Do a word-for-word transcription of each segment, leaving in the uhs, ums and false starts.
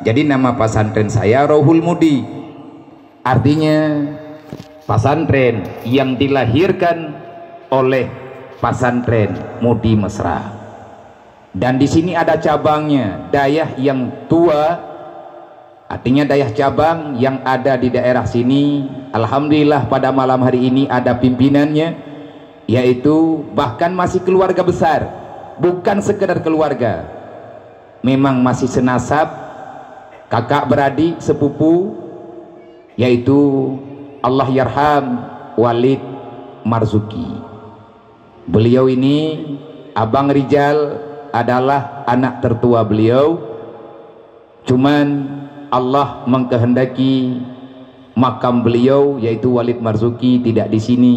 Jadi nama pesantren saya Rohul Mudi. Artinya pesantren yang dilahirkan oleh pesantren Mudi Mesra. Dan di sini ada cabangnya, dayah yang tua, artinya dayah cabang yang ada di daerah sini. Alhamdulillah, pada malam hari ini ada pimpinannya, yaitu bahkan masih keluarga besar, bukan sekedar keluarga. Memang masih senasab, kakak beradik, sepupu, yaitu Allahyarham Walid Marzuki. Beliau ini, Abang Rijal, adalah anak tertua beliau. Cuman Allah mengkehendaki makam beliau, yaitu Walid Marzuki, tidak di sini.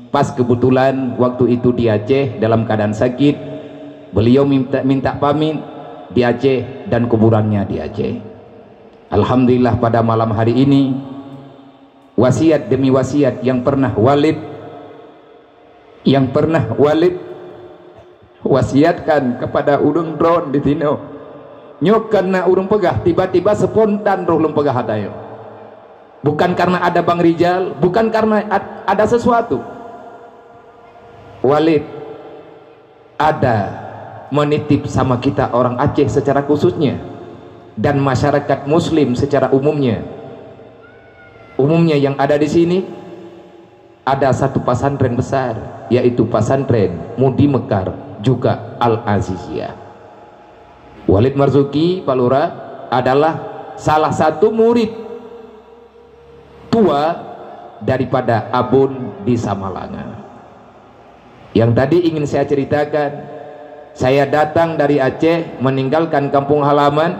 Pas kebetulan waktu itu di Aceh dalam keadaan sakit, beliau minta, minta pamit di Aceh dan kuburannya di Aceh. Alhamdulillah, pada malam hari ini, wasiat demi wasiat yang pernah Walid, yang pernah Walid wasiatkan kepada ureuëng droe di sinoe. Nyoe kon na ureuëng peugah, tiba-tiba spontan roh lôn peugah ata nyoe. Bukan karena ada Bang Rijal, bukan karena ad-, ada sesuatu. Walid ada menitip sama kita orang Aceh secara khususnya dan masyarakat muslim secara umumnya. Umumnya yang ada di sini, ada satu pesantren besar, yaitu pesantren Mudi Mekar, juga Al-Aziziyah. Walid Marzuki, Pak Lurah, adalah salah satu murid tua daripada Abon di Samalanga. Yang tadi ingin saya ceritakan, saya datang dari Aceh, meninggalkan kampung halaman.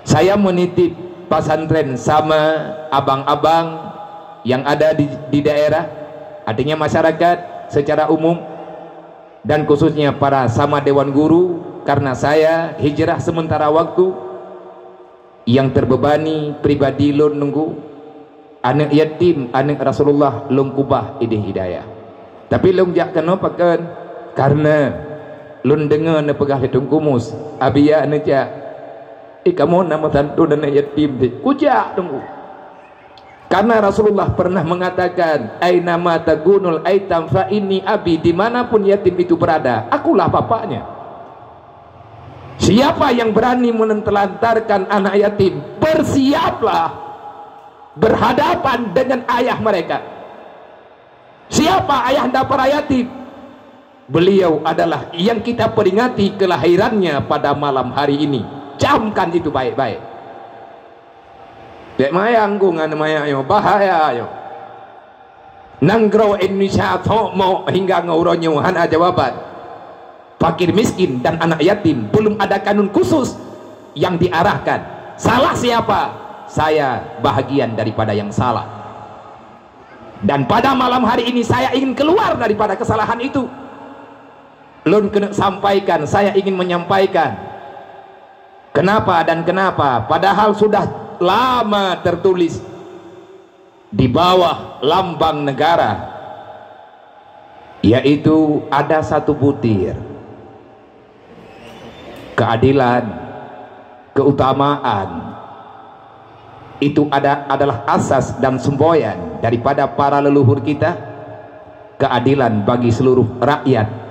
Saya menitip pesantren sama abang-abang yang ada di, di daerah, artinya masyarakat secara umum, dan khususnya para sama dewan guru, karena saya hijrah sementara waktu. Yang terbebani pribadi lôn nunggu aneuëk yatim, aneuëk Rasulullah lôn kubah idéh hidayah. Tapi lôn jak keunoe pakon? Karena lôn deungoe neupeugah lé Teungku Mus, "Abi ya neujak. Eh, kamoe na meusanton aneuëk yatim deh." Kujak Teungku. Karena Rasulullah pernah mengatakan, "Aina ma takunul aitam fa inni abi," di mana pun yatim itu berada, akulah bapaknya. Siapa yang berani mentelantarkan anak yatim, bersiaplah berhadapan dengan ayah mereka. Siapa ayahanda para yatim? Beliau adalah yang kita peringati kelahirannya pada malam hari ini. Camkan itu baik-baik. Dek mayang ku ngon mayang nyoe, bahaya nyoe. Nanggroe Indonesia thok mok hingga ngon uroe nyoe hana jawaban. Fakir miskin dan anak yatim, belum ada kanun khusus yang diarahkan. Salah siapa? Saya bahagian daripada yang salah. Dan pada malam hari ini saya ingin keluar daripada kesalahan itu. Lôn keuneuk sampaikan, saya ingin menyampaikan kenapa dan kenapa, padahal sudah lama tertulis di bawah lambang negara, yaitu ada satu butir keadilan, keutamaan. Itu ada, adalah asas dan semboyan daripada para leluhur kita, keadilan bagi seluruh rakyat.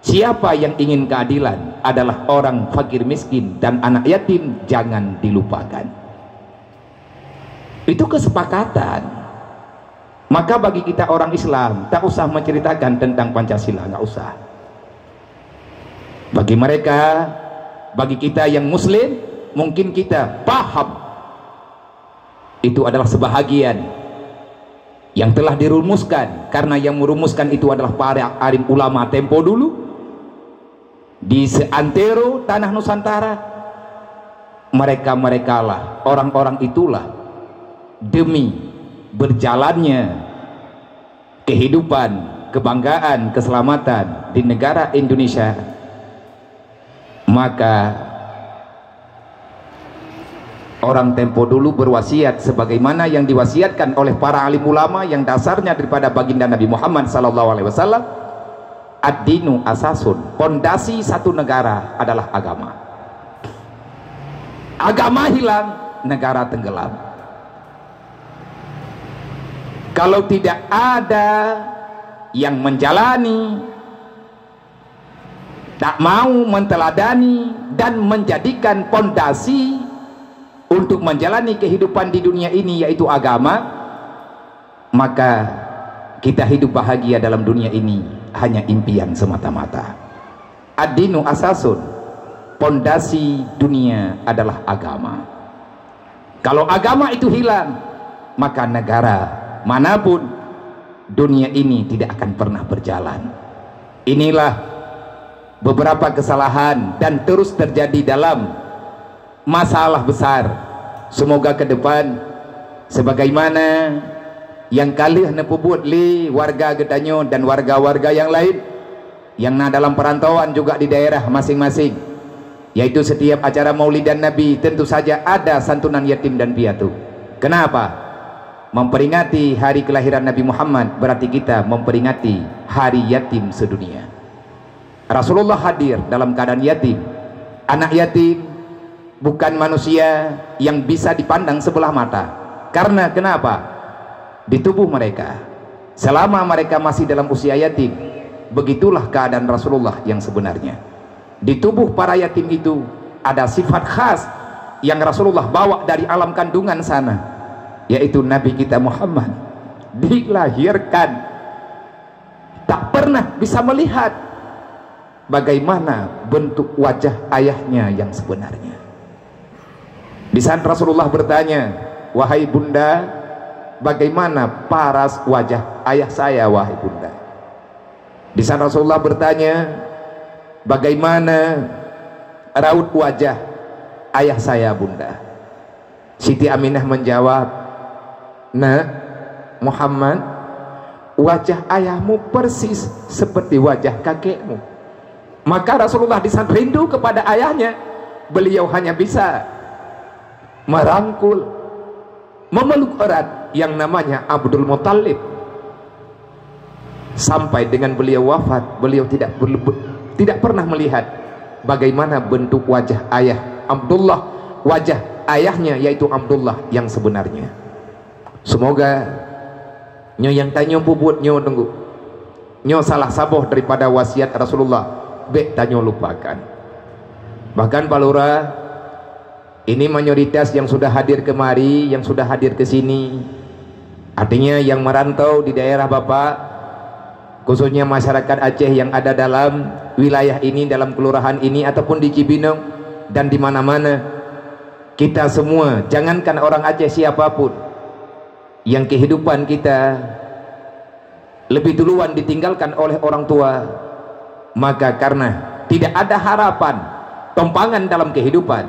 Siapa yang ingin keadilan adalah orang fakir miskin dan anak yatim jangan dilupakan. Itu kesepakatan. Maka bagi kita orang Islam, tak usah menceritakan tentang Pancasila, nggak usah. Bagi mereka, bagi kita yang Muslim, mungkin kita paham. Itu adalah sebahagian yang telah dirumuskan, karena yang merumuskan itu adalah para alim ulama tempo dulu. Di seantero tanah Nusantara, mereka-merekalah, orang-orang itulah, demi berjalannya kehidupan, kebanggaan, keselamatan di negara Indonesia, maka orang tempo dulu berwasiat sebagaimana yang diwasiatkan oleh para alim ulama yang dasarnya daripada baginda Nabi Muhammad sallallahu alaihi wasallam, "Ad-dinu asasun," pondasi satu negara adalah agama. Agama hilang, negara tenggelam. Kalau tidak ada yang menjalani, tak mau menteladani dan menjadikan pondasi untuk menjalani kehidupan di dunia ini, yaitu agama, maka kita hidup bahagia dalam dunia ini hanya impian semata-mata. Ad-dinu asasun, pondasi dunia adalah agama. Kalau agama itu hilang, maka negara manapun dunia ini tidak akan pernah berjalan. Inilah beberapa kesalahan dan terus terjadi dalam masalah besar. Semoga ke depan, sebagaimana yang ka lheueh neupeubuet lé warga geutanyoe dan warga-warga yang lain, yang na dalam perantauan juga di daerah masing-masing, yaitu setiap acara Maulidan Nabi tentu saja ada santunan yatim dan piatu. Kenapa? Memperingati hari kelahiran Nabi Muhammad berarti kita memperingati hari yatim sedunia. Rasulullah hadir dalam keadaan yatim. Anak yatim bukan manusia yang bisa dipandang sebelah mata. Karena kenapa? Di tubuh mereka, selama mereka masih dalam usia yatim, begitulah keadaan Rasulullah yang sebenarnya. Di tubuh para yatim itu ada sifat khas yang Rasulullah bawa dari alam kandungan sana, yaitu Nabi kita Muhammad dilahirkan tak pernah bisa melihat bagaimana bentuk wajah ayahnya yang sebenarnya. Di saat Rasulullah bertanya, "Wahai bunda, bagaimana paras wajah ayah saya, wahai bunda?" Di saat Rasulullah bertanya, "Bagaimana raut wajah ayah saya, bunda?" Siti Aminah menjawab, "Nak Muhammad, wajah ayahmu persis seperti wajah kakekmu." Maka Rasulullah di saat rindu kepada ayahnya, beliau hanya bisa merangkul, memeluk erat yang namanya Abdul Muthalib. Sampai dengan beliau wafat, beliau tidak ber-, tidak pernah melihat bagaimana bentuk wajah ayah Abdullah, wajah ayahnya yaitu Abdullah yang sebenarnya. Semoga nyoe nyang tanyoe peubuet nyoe teungku, nyoe salah saboh daripada wasiat Rasulullah, bék tanyoe lupakan. Bahkan Pak Lurah, ini mayoritas yang sudah hadir kemari, yang sudah hadir ke sini, artinya yang merantau di daerah Bapak, khususnya masyarakat Aceh yang ada dalam wilayah ini, dalam kelurahan ini, ataupun di Cibinong dan di mana-mana, kita semua, jangankan orang Aceh, siapapun, yang kehidupan kita lebih duluan ditinggalkan oleh orang tua, maka karena tidak ada harapan, tompangan dalam kehidupan,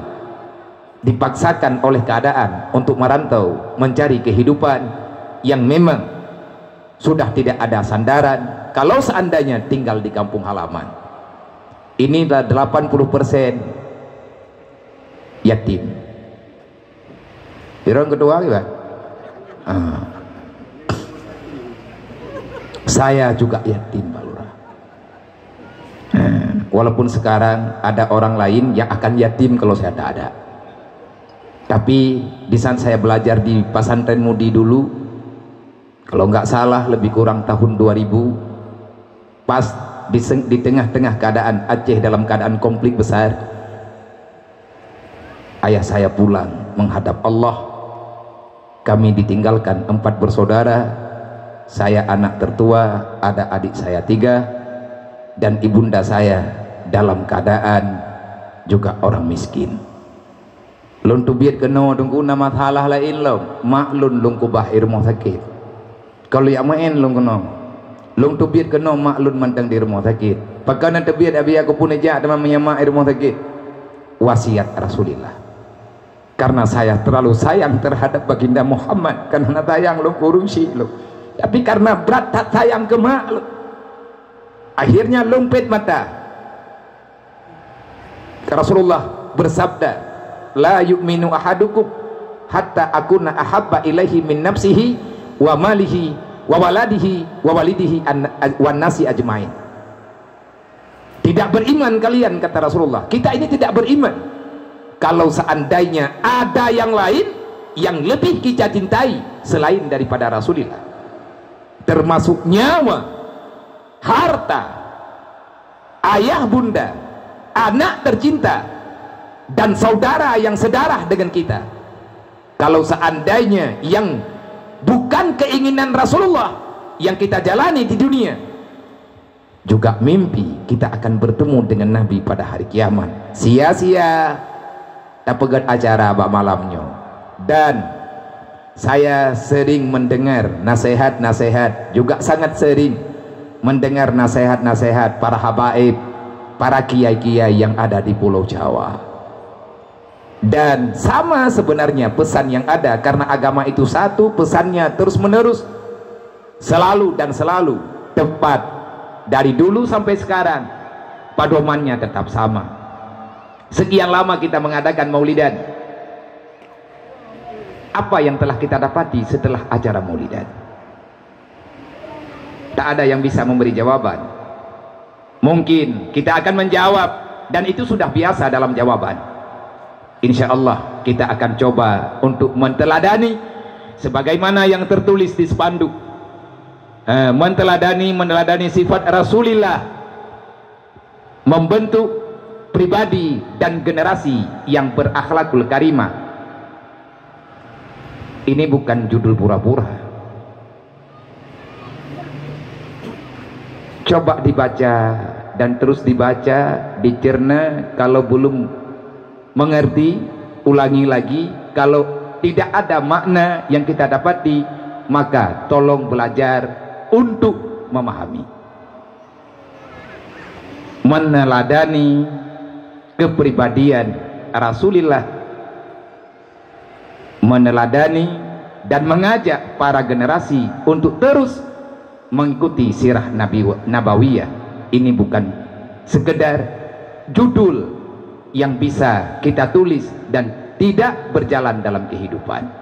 dipaksakan oleh keadaan untuk merantau mencari kehidupan yang memang sudah tidak ada sandaran kalau seandainya tinggal di kampung halaman. Inilah delapan puluh persen yatim. Irong kedua juga. Ah. Saya juga yatim, Pak Lurah. Eh, walaupun sekarang ada orang lain yang akan yatim kalau saya tak ada. Tapi di saat saya belajar di pesantren Mudi dulu, kalau nggak salah lebih kurang tahun dua ribu, pas di seng-, di tengah-tengah keadaan Aceh dalam keadaan konflik besar, ayah saya pulang menghadap Allah. Kami ditinggalkan empat bersaudara. Saya anak tertua, ada adik saya tiga, dan ibunda saya dalam keadaan juga orang miskin. Lôn teubiet keunoe teungku na masalah laén lom. Mak lôn lôn keubah i rumoh sakét. Kon lôn jak meu'en lôn keunoe. Lôn teubiet keunoe mak lôn mantong di rumoh sakét. Pakon na teubiet, Abi, aku pun neujak teuma meunyo mak i rumoh sakét. Wasiat Rasulullah. Karena saya terlalu sayang terhadap Baginda Muhammad, karena sayang lôn keu ureueng syik lôn. Tapi karena brat that sayang keu mak lôn, akhirnya lôn pet mata. Rasulullah bersabda, "La yu'minu ahadukum hatta akuna ahabba ilaihi min nafsihi wa malihi wa waladihi wa walidihi an-, wan nasi ajmain." Tidak beriman kalian, kata Rasulullah. Kita ini tidak beriman. Kalau seandainya ada yang lain yang lebih kita cintai selain daripada Rasulullah, termasuk nyawa, harta, ayah bunda, anak tercinta, dan saudara yang sedarah dengan kita, kalau seandainya yang bukan keinginan Rasulullah yang kita jalani di dunia, juga mimpi kita akan bertemu dengan Nabi pada hari kiamat. Sia-sia tapeugét acara bak malam nyoe. Dan saya sering mendengar nasihat-nasihat, juga sangat sering mendengar nasihat-nasihat para habaib, para kiai-kiai yang ada di Pulau Jawa. Dan sama sebenarnya pesan yang ada, karena agama itu satu, pesannya terus-menerus, selalu dan selalu, tepat dari dulu sampai sekarang, pedomannya tetap sama. Sekian lama kita mengadakan maulidan. Apa yang telah kita dapati setelah acara maulidan? Tak ada yang bisa memberi jawaban. Mungkin kita akan menjawab, dan itu sudah biasa dalam jawaban. Insya Allah, kita akan coba untuk menteladani sebagaimana yang tertulis di spanduk. Eh, menteladani, meneladani sifat Rasulillah, membentuk pribadi dan generasi yang berakhlakul karimah. Ini bukan judul pura-pura. Coba dibaca dan terus dibaca, dicerna. Kalau belum mengerti, ulangi lagi. Kalau tidak ada makna yang kita dapati, maka tolong belajar untuk memahami, meneladani kepribadian Rasulullah, meneladani dan mengajak para generasi untuk terus mengikuti sirah Nabi, Nabawiyah. Ini bukan sekedar judul yang bisa kita tulis dan tidak berjalan dalam kehidupan.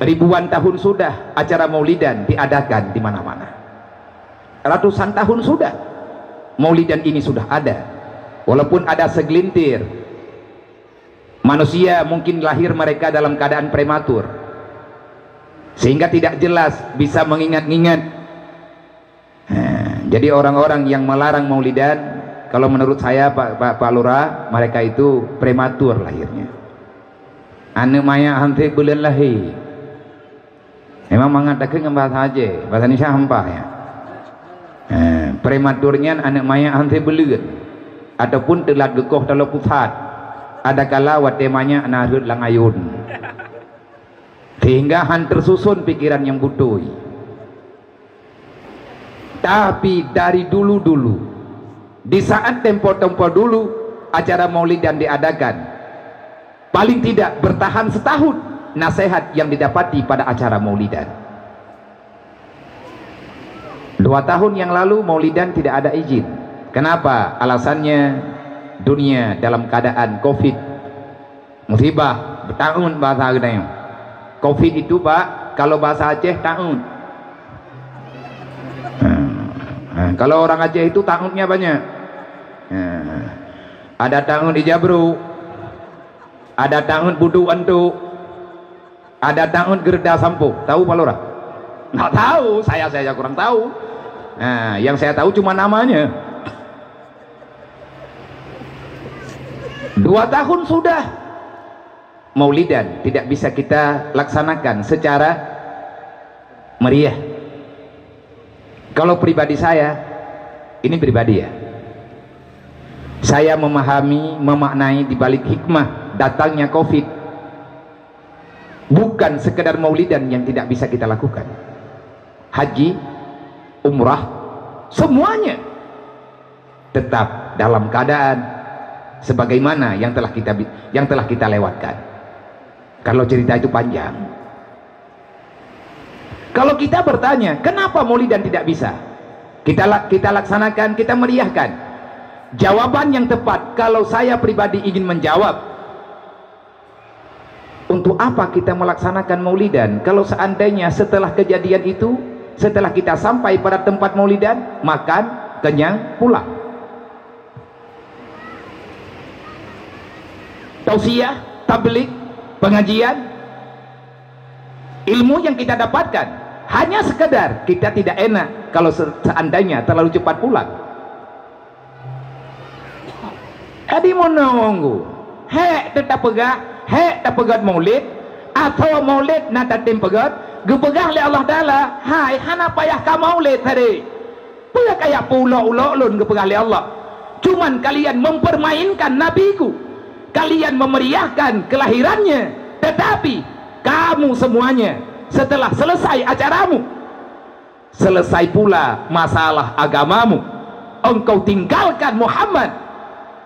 Ribuan tahun sudah acara maulidan diadakan di mana-mana. Ratusan tahun sudah maulidan ini sudah ada. Walaupun ada segelintir manusia mungkin lahir mereka dalam keadaan prematur, sehingga tidak jelas bisa mengingat-ingat. Ha, jadi orang-orang yang melarang maulidan, kalau menurut saya, Pak, Pak, Pak Lurah, mereka itu prematur lahirnya. Aneuk manyak han treb buleuen lahé. Memang mangat takheun ngon bahasa Aceh, bahasa Indonesia hampa ya. Ha, prematur nyan aneuk manyak han treb buleuen, ataupun teulat geukoh taloe pusat. Adakala watée manyak na rhot lam ayôn, sehingga han tersusun pikiran nyang beutôi. Tapi dari dulu-dulu, di saat tempo-tempo dulu, acara maulidan diadakan, paling tidak bertahan setahun nasihat yang didapati pada acara maulidan. Dua tahun yang lalu maulidan tidak ada izin. Kenapa? Alasannya dunia dalam keadaan covid. Musibah, taun bahasa geutanyoe. Covid itu, Pak, kalau bahasa Aceh, taun. Ha, ha, kalau orang Aceh itu taunnya banyak. Ha, ada taun di Jabru, ada taun Budu Antu, ada taun Gerda Sampoh. Tahu, Pak Lurah? Nggak tahu, saya saja kurang tahu. Nah, yang saya tahu cuma namanya. Dua tahun sudah maulidan tidak bisa kita laksanakan secara meriah. Kalau pribadi saya, ini pribadi ya, saya memahami, memaknai di balik hikmah datangnya covid. Bukan sekedar maulidan yang tidak bisa kita lakukan. Haji, umrah, semuanya tetap dalam keadaan sebagaimana yang telah kita bi-, yang telah kita lewatkan. Kalau cerita itu panjang. Kalau kita bertanya, kenapa maulidan tidak bisa kita la-, kita laksanakan, kita meriahkan? Jawaban yang tepat, kalau saya pribadi ingin menjawab, untuk apa kita melaksanakan maulidan kalau seandainya setelah kejadian itu, setelah kita sampai pada tempat maulidan, makan, kenyang, pulang? Tausiah, tablig, pengajian, ilmu yang kita dapatkan. Hanya sekedar kita tidak enak kalau se-, seandainya terlalu cepat pulang. Jadi meununggu, hék teuh tapeugah, hék tapeugét maulid, atau maulid na tatem peugét, geupeugah lé Allah Taala, "Hai, hana payah ka maulid tadi." Peue ka jak peuulok-ulok lôn geupeugah lé Allah? Cuman kalian mempermainkan nabiku. Kalian memeriahkan kelahirannya. Tetapi kamu semuanya, setelah selesai acaramu, selesai pula masalah agamamu. Engkau tinggalkan Muhammad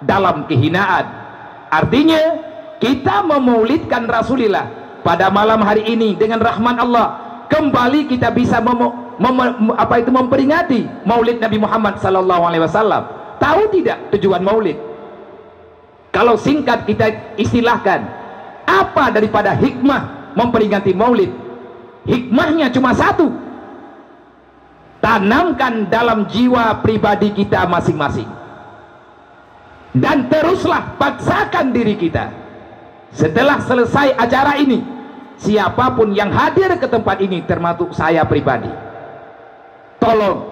dalam kehinaan. Artinya, kita memaulidkan Rasulullah pada malam hari ini dengan rahmat Allah. Kembali kita bisa memo-, memo-, apa itu, memperingati Maulid Nabi Muhammad sallallahu alaihi wasallam. Tahu tidak tujuan Maulid? Kalau singkat kita istilahkan, apa daripada hikmah memperingati Maulid? Hikmahnya cuma satu. Tanamkan dalam jiwa pribadi kita masing-masing. Dan teruslah paksakan diri kita. Setelah selesai acara ini, siapapun yang hadir ke tempat ini, termasuk saya pribadi, tolong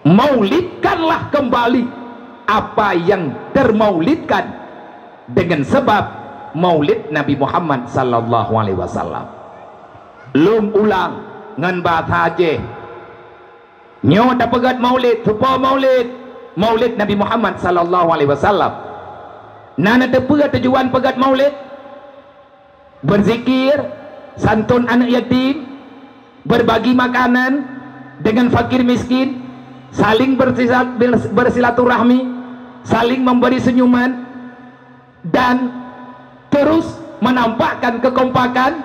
maulidkanlah kembali apa yang termaulidkan dengan sebab Maulid Nabi Muhammad sallallahu alaihi wasallam. Lôn ulang ngon bahasa Aceh. Nyoe tapeugét maulid, soe po maulid? Maulid Nabi Muhammad sallallahu alaihi wasallam. Na neuteupeue tujuan peugét maulid? Berzikir, santun aneuk yatim, berbagi makanan dengan fakir miskin, saling bersisa-, ber-, bersilaturahmi, saling memberi senyuman, dan terus menampakkan kekompakan,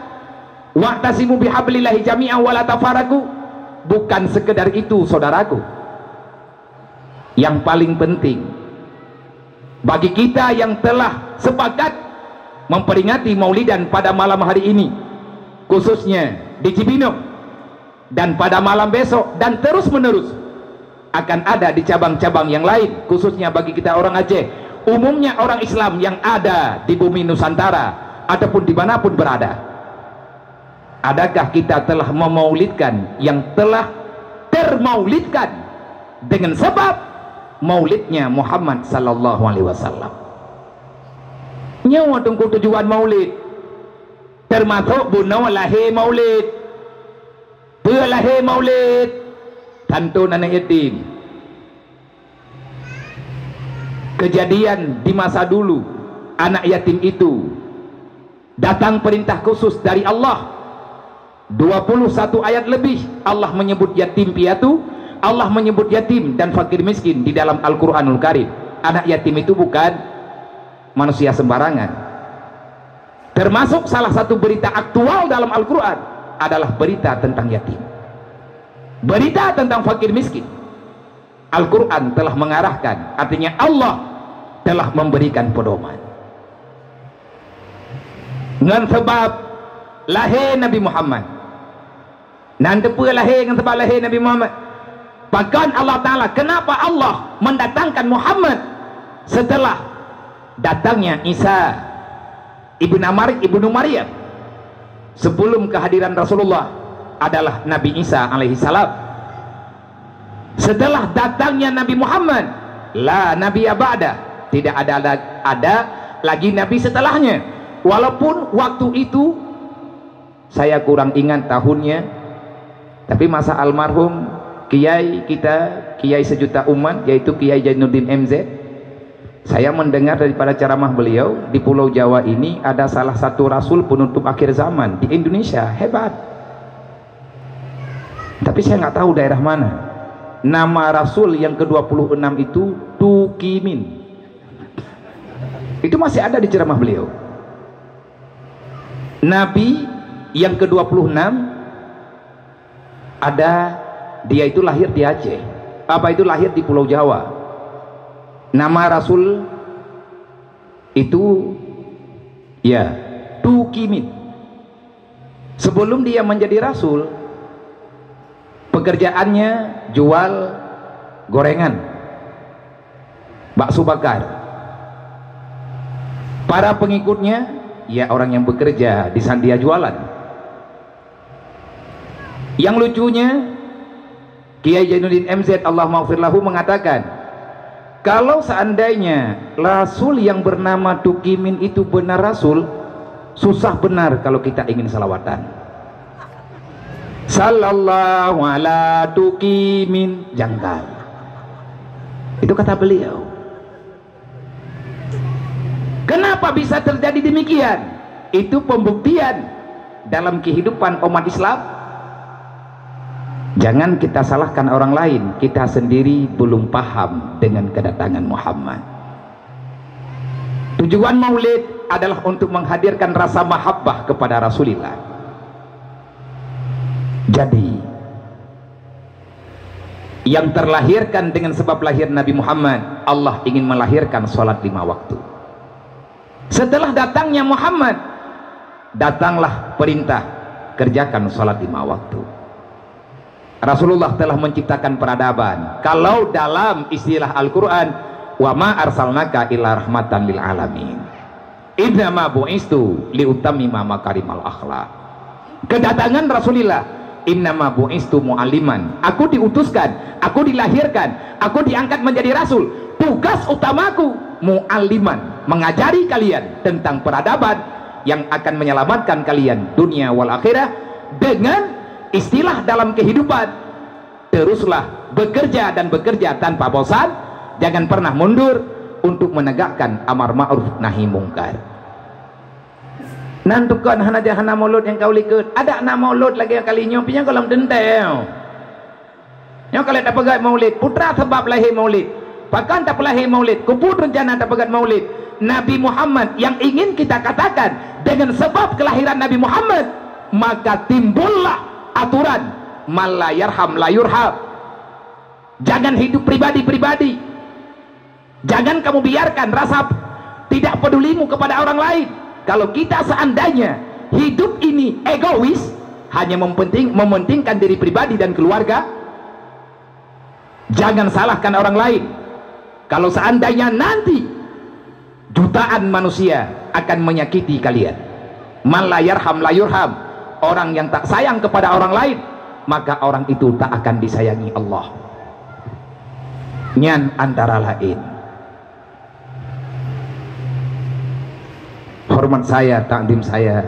"Wa'tasimu bihablillahi jami'an wa la tafarraqu." Bukan sekedar itu, saudaraku. Yang paling penting, bagi kita yang telah sepakat memperingati Maulidan pada malam hari ini, khususnya di Cibinong, dan pada malam besok dan terus-menerus akan ada di cabang-cabang yang lain, khususnya bagi kita orang Aceh, umumnya orang Islam yang ada di bumi Nusantara ataupun dimanapun berada. Adakah kita telah memaulidkan yang telah termaulidkan dengan sebab maulidnya Muhammad sallallahu alaihi wasallam? Nyoe teungku tujuan maulid, termasuk bunoe lahé maulid. Peue lahé maulid? Santun aneuk yatim. Kejadian di masa dulu, anak yatim itu datang perintah khusus dari Allah. Dua puluh satu ayat lebih Allah menyebut yatim piatu, Allah menyebut yatim dan fakir miskin di dalam Al-Quranul Karim. Anak yatim itu bukan manusia sembarangan. Termasuk salah satu berita aktual dalam Al-Quran adalah berita tentang yatim. Berita tentang fakir miskin. Al-Quran telah mengarahkan, artinya Allah telah memberikan pedoman. Ngon sebab lahé Nabi Muhammad. Nan teupeue lahé ngon sebab lahé Nabi Muhammad. Pakon Allah Taala, kenapa Allah mendatangkan Muhammad setelah datangnya Isa ibn Amar-, ibnu Maryam? Sebelum kehadiran Rasulullah adalah Nabi Isa alaihi salam. Setelah datangnya Nabi Muhammad, la nabiyya ba'da, tidak ada, ada lagi nabi setelahnya. Walaupun waktu itu saya kurang ingat tahunnya, tapi masa almarhum kiai kita, kiai sejuta umat, yaitu Kiai Zainuddin M Z, saya mendengar daripada ceramah beliau, di Pulau Jawa ini ada salah satu rasul penutup akhir zaman di Indonesia, hebat. Tapi saya nggak tahu daerah mana. Nama rasul yang kedua puluh enam itu Tukimin. Itu masih ada di ceramah beliau. Nabi yang kedua puluh enam ada, dia itu lahir di Aceh. Apa itu, lahir di Pulau Jawa. Nama rasul itu, ya, Tukimin. Sebelum dia menjadi rasul, pekerjaannya jual gorengan, bakso bakar. Para pengikutnya, ya, orang yang bekerja di Sandia jualan. Yang lucunya, Kiai Zainuddin M Z, Allah maghfir lahu, mengatakan, kalau seandainya Rasul yang bernama Tukimin itu benar Rasul, susah benar kalau kita ingin salawatan. Sallallahu ala Tukimin, janggal. Itu kata beliau. Kenapa bisa terjadi demikian? Itu pembuktian dalam kehidupan umat Islam. Jangan kita salahkan orang lain, kita sendiri belum paham dengan kedatangan Muhammad. Tujuan Maulid adalah untuk menghadirkan rasa mahabbah kepada Rasulullah. Jadi, yang terlahirkan dengan sebab lahir Nabi Muhammad, Allah ingin melahirkan salat lima waktu. Setelah datangnya Muhammad, datanglah perintah, kerjakan salat lima waktu. Rasulullah telah menciptakan peradaban. Kalau dalam istilah Al-Quran, "Wa ma arsalnaka illa rahmatan lil alamin." "Innama bu'istu liutammima makarimal akhlak." Kedatangan Rasulullah, "Innama bu'istu mu'alliman." Aku diutuskan, aku dilahirkan, aku diangkat menjadi rasul. Tugas utamaku mu'alliman, mengajari kalian tentang peradaban yang akan menyelamatkan kalian dunia wal akhirah. Dengan istilah dalam kehidupan, teruslah bekerja dan bekerja tanpa bosan, jangan pernah mundur untuk menegakkan amar ma'ruf nahi mungkar. Nan tukon hana jeuet hana mulod nyang ka u likot. Adak na mulod lagée kali nyoe, pi nyoe gohlom teuntée. Nyoe ka lheueh tapeugét Maulid, peue teuma sabab lahé Maulid. Pakon tapeulahé Maulid, keupeue reuncana tapeugét Maulid. Nabi Muhammad yang ingin kita katakan, dengan sebab kelahiran Nabi Muhammad, maka timbullah aturan, "Man la yarham la yurham." Jangan hidup pribadi-pribadi. Jangan kamu biarkan rasa tidak pedulimu kepada orang lain. Kalau kita seandainya hidup ini egois, hanya mempenting-, mementingkan diri pribadi dan keluarga, jangan salahkan orang lain. Kalau seandainya nanti jutaan manusia akan menyakiti kalian, "Man la yarham la yurham." Orang yang tak sayang kepada orang lain, maka orang itu tak akan disayangi Allah. Nyan antara lain. Hormat saya, takdim saya,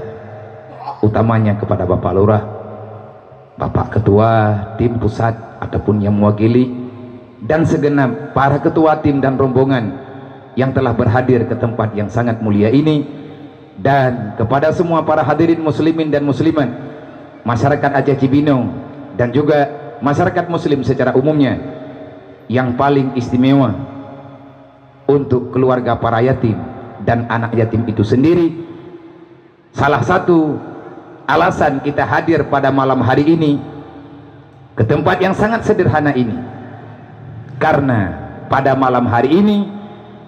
utamanya kepada Bapak Lurah, Bapak Ketua tim pusat ataupun yang mewakili, dan segenap para ketua tim dan rombongan yang telah berhadir ke tempat yang sangat mulia ini, dan kepada semua para hadirin muslimin dan muslimat, masyarakat Aceh Cibinong, dan juga masyarakat muslim secara umumnya, yang paling istimewa untuk keluarga para yatim dan anak yatim itu sendiri. Salah satu alasan kita hadir pada malam hari ini ke tempat yang sangat sederhana ini, karena pada malam hari ini,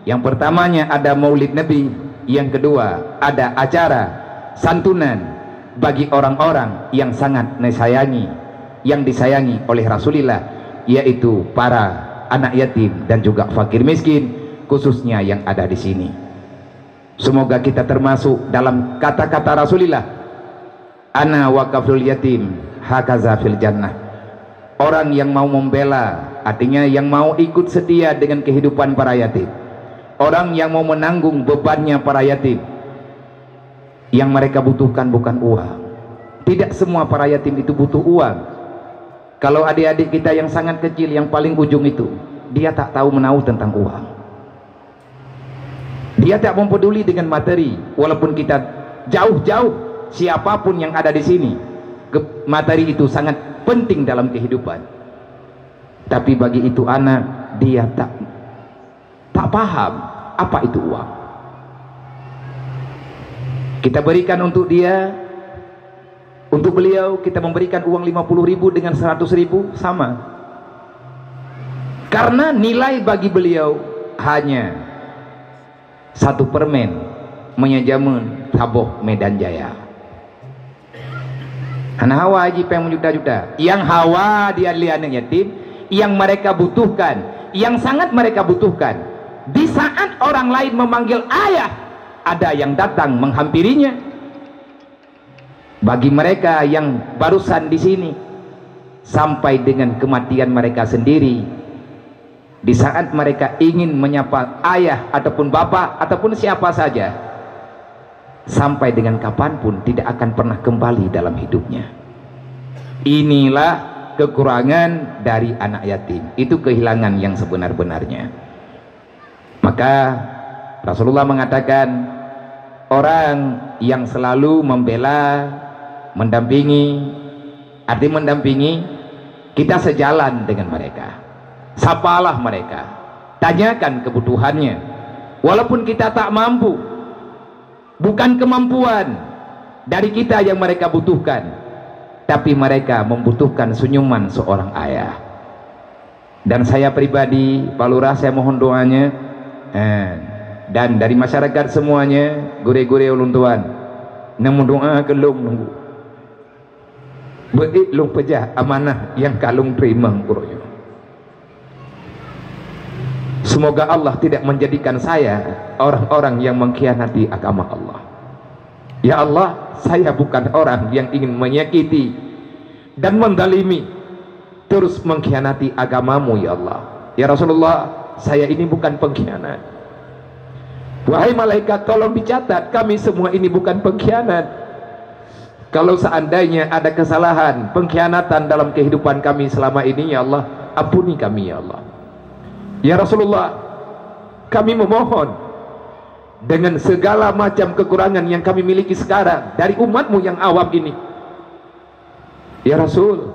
yang pertamanya ada Maulid Nabi, yang kedua ada acara santunan bagi orang-orang yang sangat disayangi, yang disayangi oleh Rasulullah, yaitu para anak yatim dan juga fakir miskin, khususnya yang ada di sini. Semoga kita termasuk dalam kata-kata Rasulullah, "Ana wa kafilul yatim hakaza fil jannah." Orang yang mau membela, artinya yang mau ikut setia dengan kehidupan para yatim. Orang yang mau menanggung bebannya para yatim. Yang mereka butuhkan bukan uang. Tidak semua para yatim itu butuh uang. Kalau adik-adik kita yang sangat kecil, yang paling ujung itu, dia tak tahu menahu tentang uang. Dia tak mempeduli dengan materi, walaupun kita jauh-jauh, siapapun yang ada di sini, ke-, materi itu sangat penting dalam kehidupan. Tapi bagi itu anak, dia tak, tak paham apa itu uang. Kita berikan untuk dia, untuk beliau, kita memberikan uang lima puluh ribu dengan seratus ribu, sama. Karena nilai bagi beliau hanya satu permen, meunyoe jameun saboh Medan Jaya. Hana hawa jipéng meujuta-juta. Yang hawa dia lé aneuk yatim, yang mereka butuhkan, yang sangat mereka butuhkan. Di saat orang lain memanggil ayah, Ada yang datang menghampirinya. Bagi mereka yang barusan di sini, sampai dengan kematian mereka sendiri, di saat mereka ingin menyapa ayah ataupun bapak ataupun siapa saja, sampai dengan kapanpun tidak akan pernah kembali dalam hidupnya. Inilah kekurangan dari anak yatim. Itu kehilangan yang sebenar-benarnya. Maka Rasulullah mengatakan, orang yang selalu membela, mendampingi, arti mendampingi, kita sejalan dengan mereka. Sapalah mereka, tanyakan kebutuhannya. Walaupun kita tak mampu, bukan kemampuan dari kita yang mereka butuhkan, tapi mereka membutuhkan senyuman seorang ayah. Dan saya pribadi, Pak Lurah, saya mohon doanya, eh, dan dari masyarakat semuanya, gurée-gurée ulôn tuan, neumeudoa keu lôn nunggu. Beuék lôn peujah amanah nyang ka lôn teurimong uroe nyoe. Semoga Allah tidak menjadikan saya orang-orang yang mengkhianati agama Allah. Ya Allah, saya bukan orang yang ingin menyakiti dan mendalimi, terus mengkhianati agamamu, ya Allah. Ya Rasulullah, saya ini bukan pengkhianat. Wahai malaikat, tolong dicatat, kami semua ini bukan pengkhianat. Kalau seandainya ada kesalahan, pengkhianatan dalam kehidupan kami selama ini, ya Allah, ampuni kami, ya Allah. Ya Rasulullah, kami memohon dengan segala macam kekurangan yang kami miliki sekarang dari umatmu yang awam ini. Ya Rasul,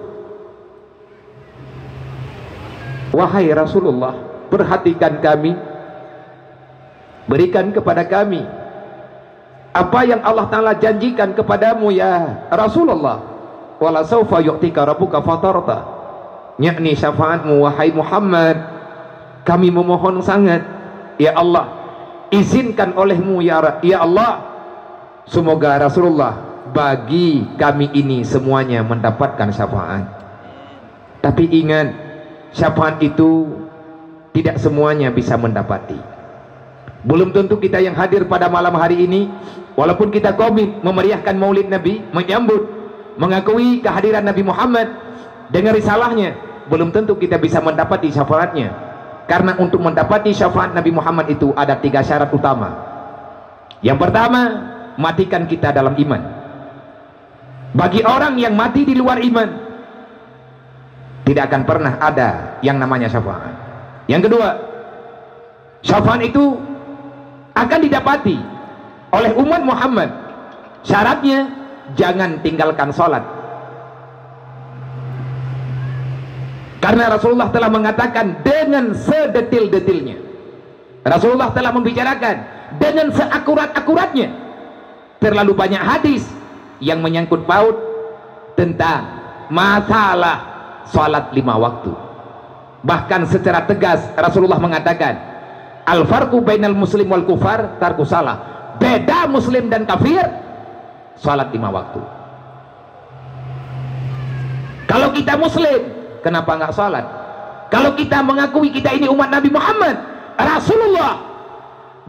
wahai Rasulullah, perhatikan kami, berikan kepada kami apa yang Allah Ta'ala janjikan kepadamu, ya Rasulullah. "Wala saufa yu'tika rabbuka fatarda." Yakni syafaatmu, wahai Muhammad. Kami memohon sangat, ya Allah, izinkan olehmu, ya Ra-, ya Allah, semoga Rasulullah bagi kami ini semuanya mendapatkan syafaat. Tapi ingat, syafaat itu tidak semuanya bisa mendapati. Belum tentu kita yang hadir pada malam hari ini, walaupun kita komit memeriahkan Maulid Nabi, menyambut, mengakui kehadiran Nabi Muhammad dengan risalahnya, belum tentu kita bisa mendapati syafaatnya. Karena untuk mendapati syafaat Nabi Muhammad itu ada tiga syarat utama. Yang pertama, matikan kita dalam iman. Bagi orang yang mati di luar iman, tidak akan pernah ada yang namanya syafaat. Yang kedua, syafaat itu akan didapati oleh umat Muhammad. Syaratnya, jangan tinggalkan salat. Karena Rasulullah telah mengatakan dengan sedetil-detilnya. Rasulullah telah membicarakan dengan seakurat-akuratnya. Terlalu banyak hadis yang menyangkut paut tentang masalah salat lima waktu. Bahkan secara tegas Rasulullah mengatakan, "Al-farqu bainal muslim wal kufar tarku salah." Beda muslim dan kafir, salat lima waktu. Kalau kita muslim, kenapa nggak salat? Kalau kita mengakui kita ini umat Nabi Muhammad, Rasulullah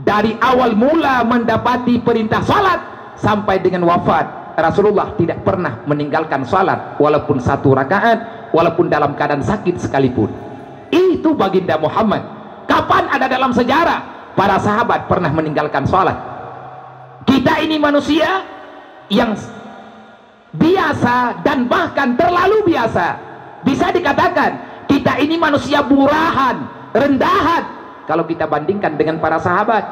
dari awal mula mendapati perintah salat sampai dengan wafat, Rasulullah tidak pernah meninggalkan salat walaupun satu rakaat, walaupun dalam keadaan sakit sekalipun. Itu baginda Muhammad. Kapan ada dalam sejarah para sahabat pernah meninggalkan salat? Kita ini manusia yang biasa dan bahkan terlalu biasa. Bisa dikatakan, kita ini manusia murahan, rendahan kalau kita bandingkan dengan para sahabat.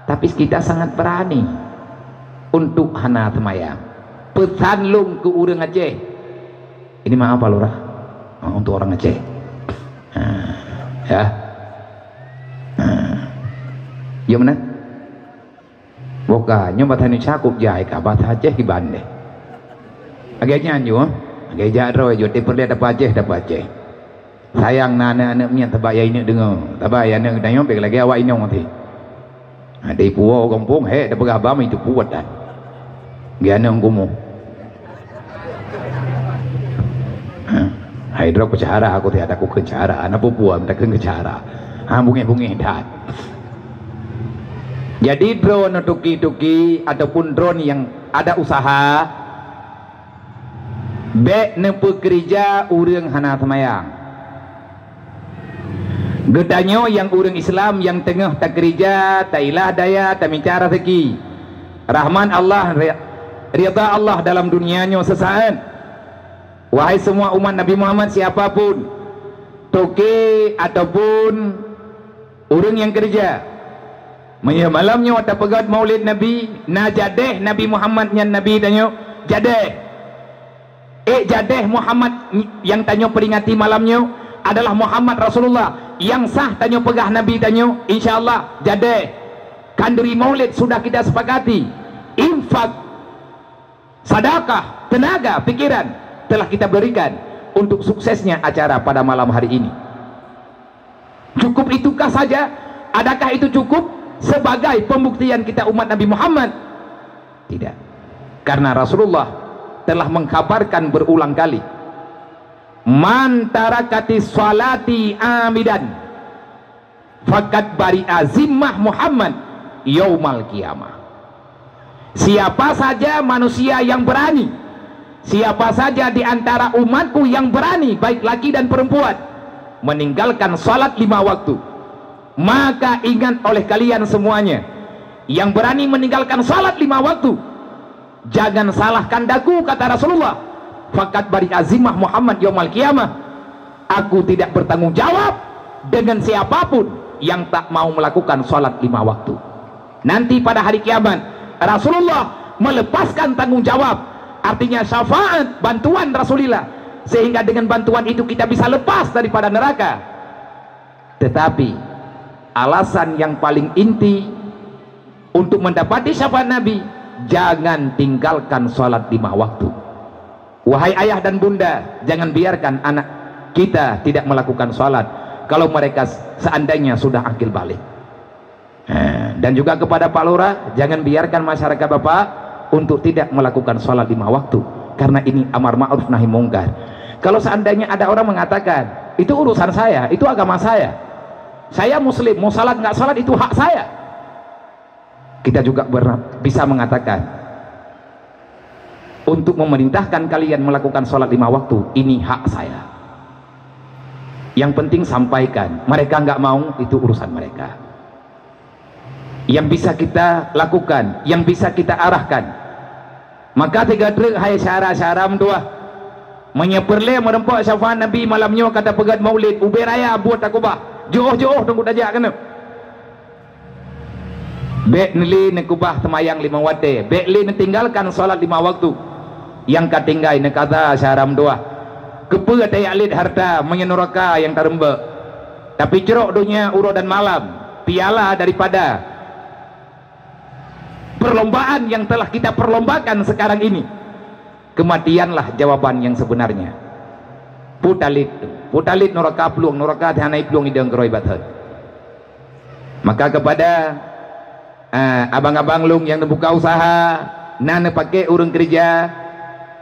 Tapi kita sangat berani untuk hana seumayang. Peusan lôn keu ureuëng Aceh. Ini maaf, Pak Lurah. Ah, untuk orang Aceh. Ha, ya. Ha. Ya, benar? Boka, nyoe basa Indonesia kup jai ka, basa Aceh kiban deh. Lagèe nyan ju, eh. Lagèe jak droe ju, teupeureulee dapeuet Aceh, dapeuet Aceh. Sayang na aneuk-aneuk miet sabab ya ineuk deungoe. Sabab ya aneuk geutanyoe bèk lagèe awak inong até. Ada ipuwoe gampông, hek, dapeugah bam itu puwat dan. Lagèe aneuk geumu. Ha, hai droe peucara aku tiada aku keucara, na peue-peue minta keu keucara. Ha, bungéh-bungéh that. Jadi, droeneuh tuki-tuki ataupun droeneuh nyang ada usaha, bék neupeukeurija ureuëng hana seumayang. Geutanyoe nyang ureuëng Islam nyang teungoh takeurija, tailah daya, tamita raseuki. Rahmat Allah, ri-, ridha Allah dalam dunia nyoe seusaát. Wahai semua umat Nabi Muhammad, siapa pun, toke ataupun ureuëng nyang keureuja, meunyoe malam nyoe tapeugét Maulid Nabi, na jadéh Nabi Muhammad nyan Nabi tanyoe, jadéh. Eh, jadéh Muhammad nyang tanyoe peuringati malam nyoe adalah Muhammad Rasulullah, nyang sah tanyoe peugah Nabi tanyoe, insya Allah, jadéh. Khanduri Maulid sudah kita sepakati. Infak, sadakah, tenaga, pikiran telah kita berikan untuk suksesnya acara pada malam hari ini. Cukup itukah saja? Adakah itu cukup sebagai pembuktian kita umat Nabi Muhammad? Tidak. Karena Rasulullah telah mengkhabarkan berulang kali, "Man tarakati salati amidan, fakat bari azimah Muhammad yaumal qiyamah." Siapa saja manusia yang berani, siapa saja di antara umatku yang berani, baik laki dan perempuan, meninggalkan salat lima waktu, maka ingat oleh kalian semuanya, yang berani meninggalkan salat lima waktu, jangan salahkan daku, kata Rasulullah, fakat bari azimah Muhammad yaumal qiyamah. Aku tidak bertanggung jawab dengan siapapun yang tak mau melakukan salat lima waktu. Nanti pada hari kiamat, Rasulullah melepaskan tanggung jawab, artinya syafaat, bantuan Rasulullah, sehingga dengan bantuan itu kita bisa lepas daripada neraka. Tetapi, alasan yang paling inti untuk mendapati syafaat Nabi, jangan tinggalkan salat lima waktu. Wahai ayah dan bunda, jangan biarkan anak kita tidak melakukan salat kalau mereka seandainya sudah akil baligh. Ha, dan juga kepada Pak Lurah, jangan biarkan masyarakat Bapak untuk tidak melakukan salat lima waktu, karena ini amar ma'ruf nahi mungkar. Kalau seandainya ada orang mengatakan, "Itu urusan saya, itu agama saya. Saya muslim, mau salat nggak salat itu hak saya." Kita juga ber-, bisa mengatakan, "Untuk memerintahkan kalian melakukan salat lima waktu, ini hak saya. Yang penting sampaikan. Mereka nggak mau, itu urusan mereka." Yang bisa kita lakukan, yang bisa kita arahkan. Maka tiga treuk hai syara-syara meutuah. Meunyoe peureulée meureumpok syafaat Nabi malam nyoe ka tapeugét Maulid, ubé raya buet takubah. Jiôh-jiôh teungku tajak keunoe. Bék neuli neukubah teumayang limong watée, bék lé neutinggalkan salat lima waktu. Nyang ka tinggai neukaza syara meutuah. Keupeue tajak lét hareuta meunyoe nuraka nyang tareumbek? Tapi crok donya uroe dan malam, piala daripada perlombaan yang telah kita perlombakan sekarang ini. Kematianlah jawaban yang sebenarnya. Putalit, putalit nuraka plueng, nuraka hana plueng idong keuroi bathon. Maka kepada, eh, abang-abang lôn nyang neubuka usaha, na neupaké ureuëng keureuja,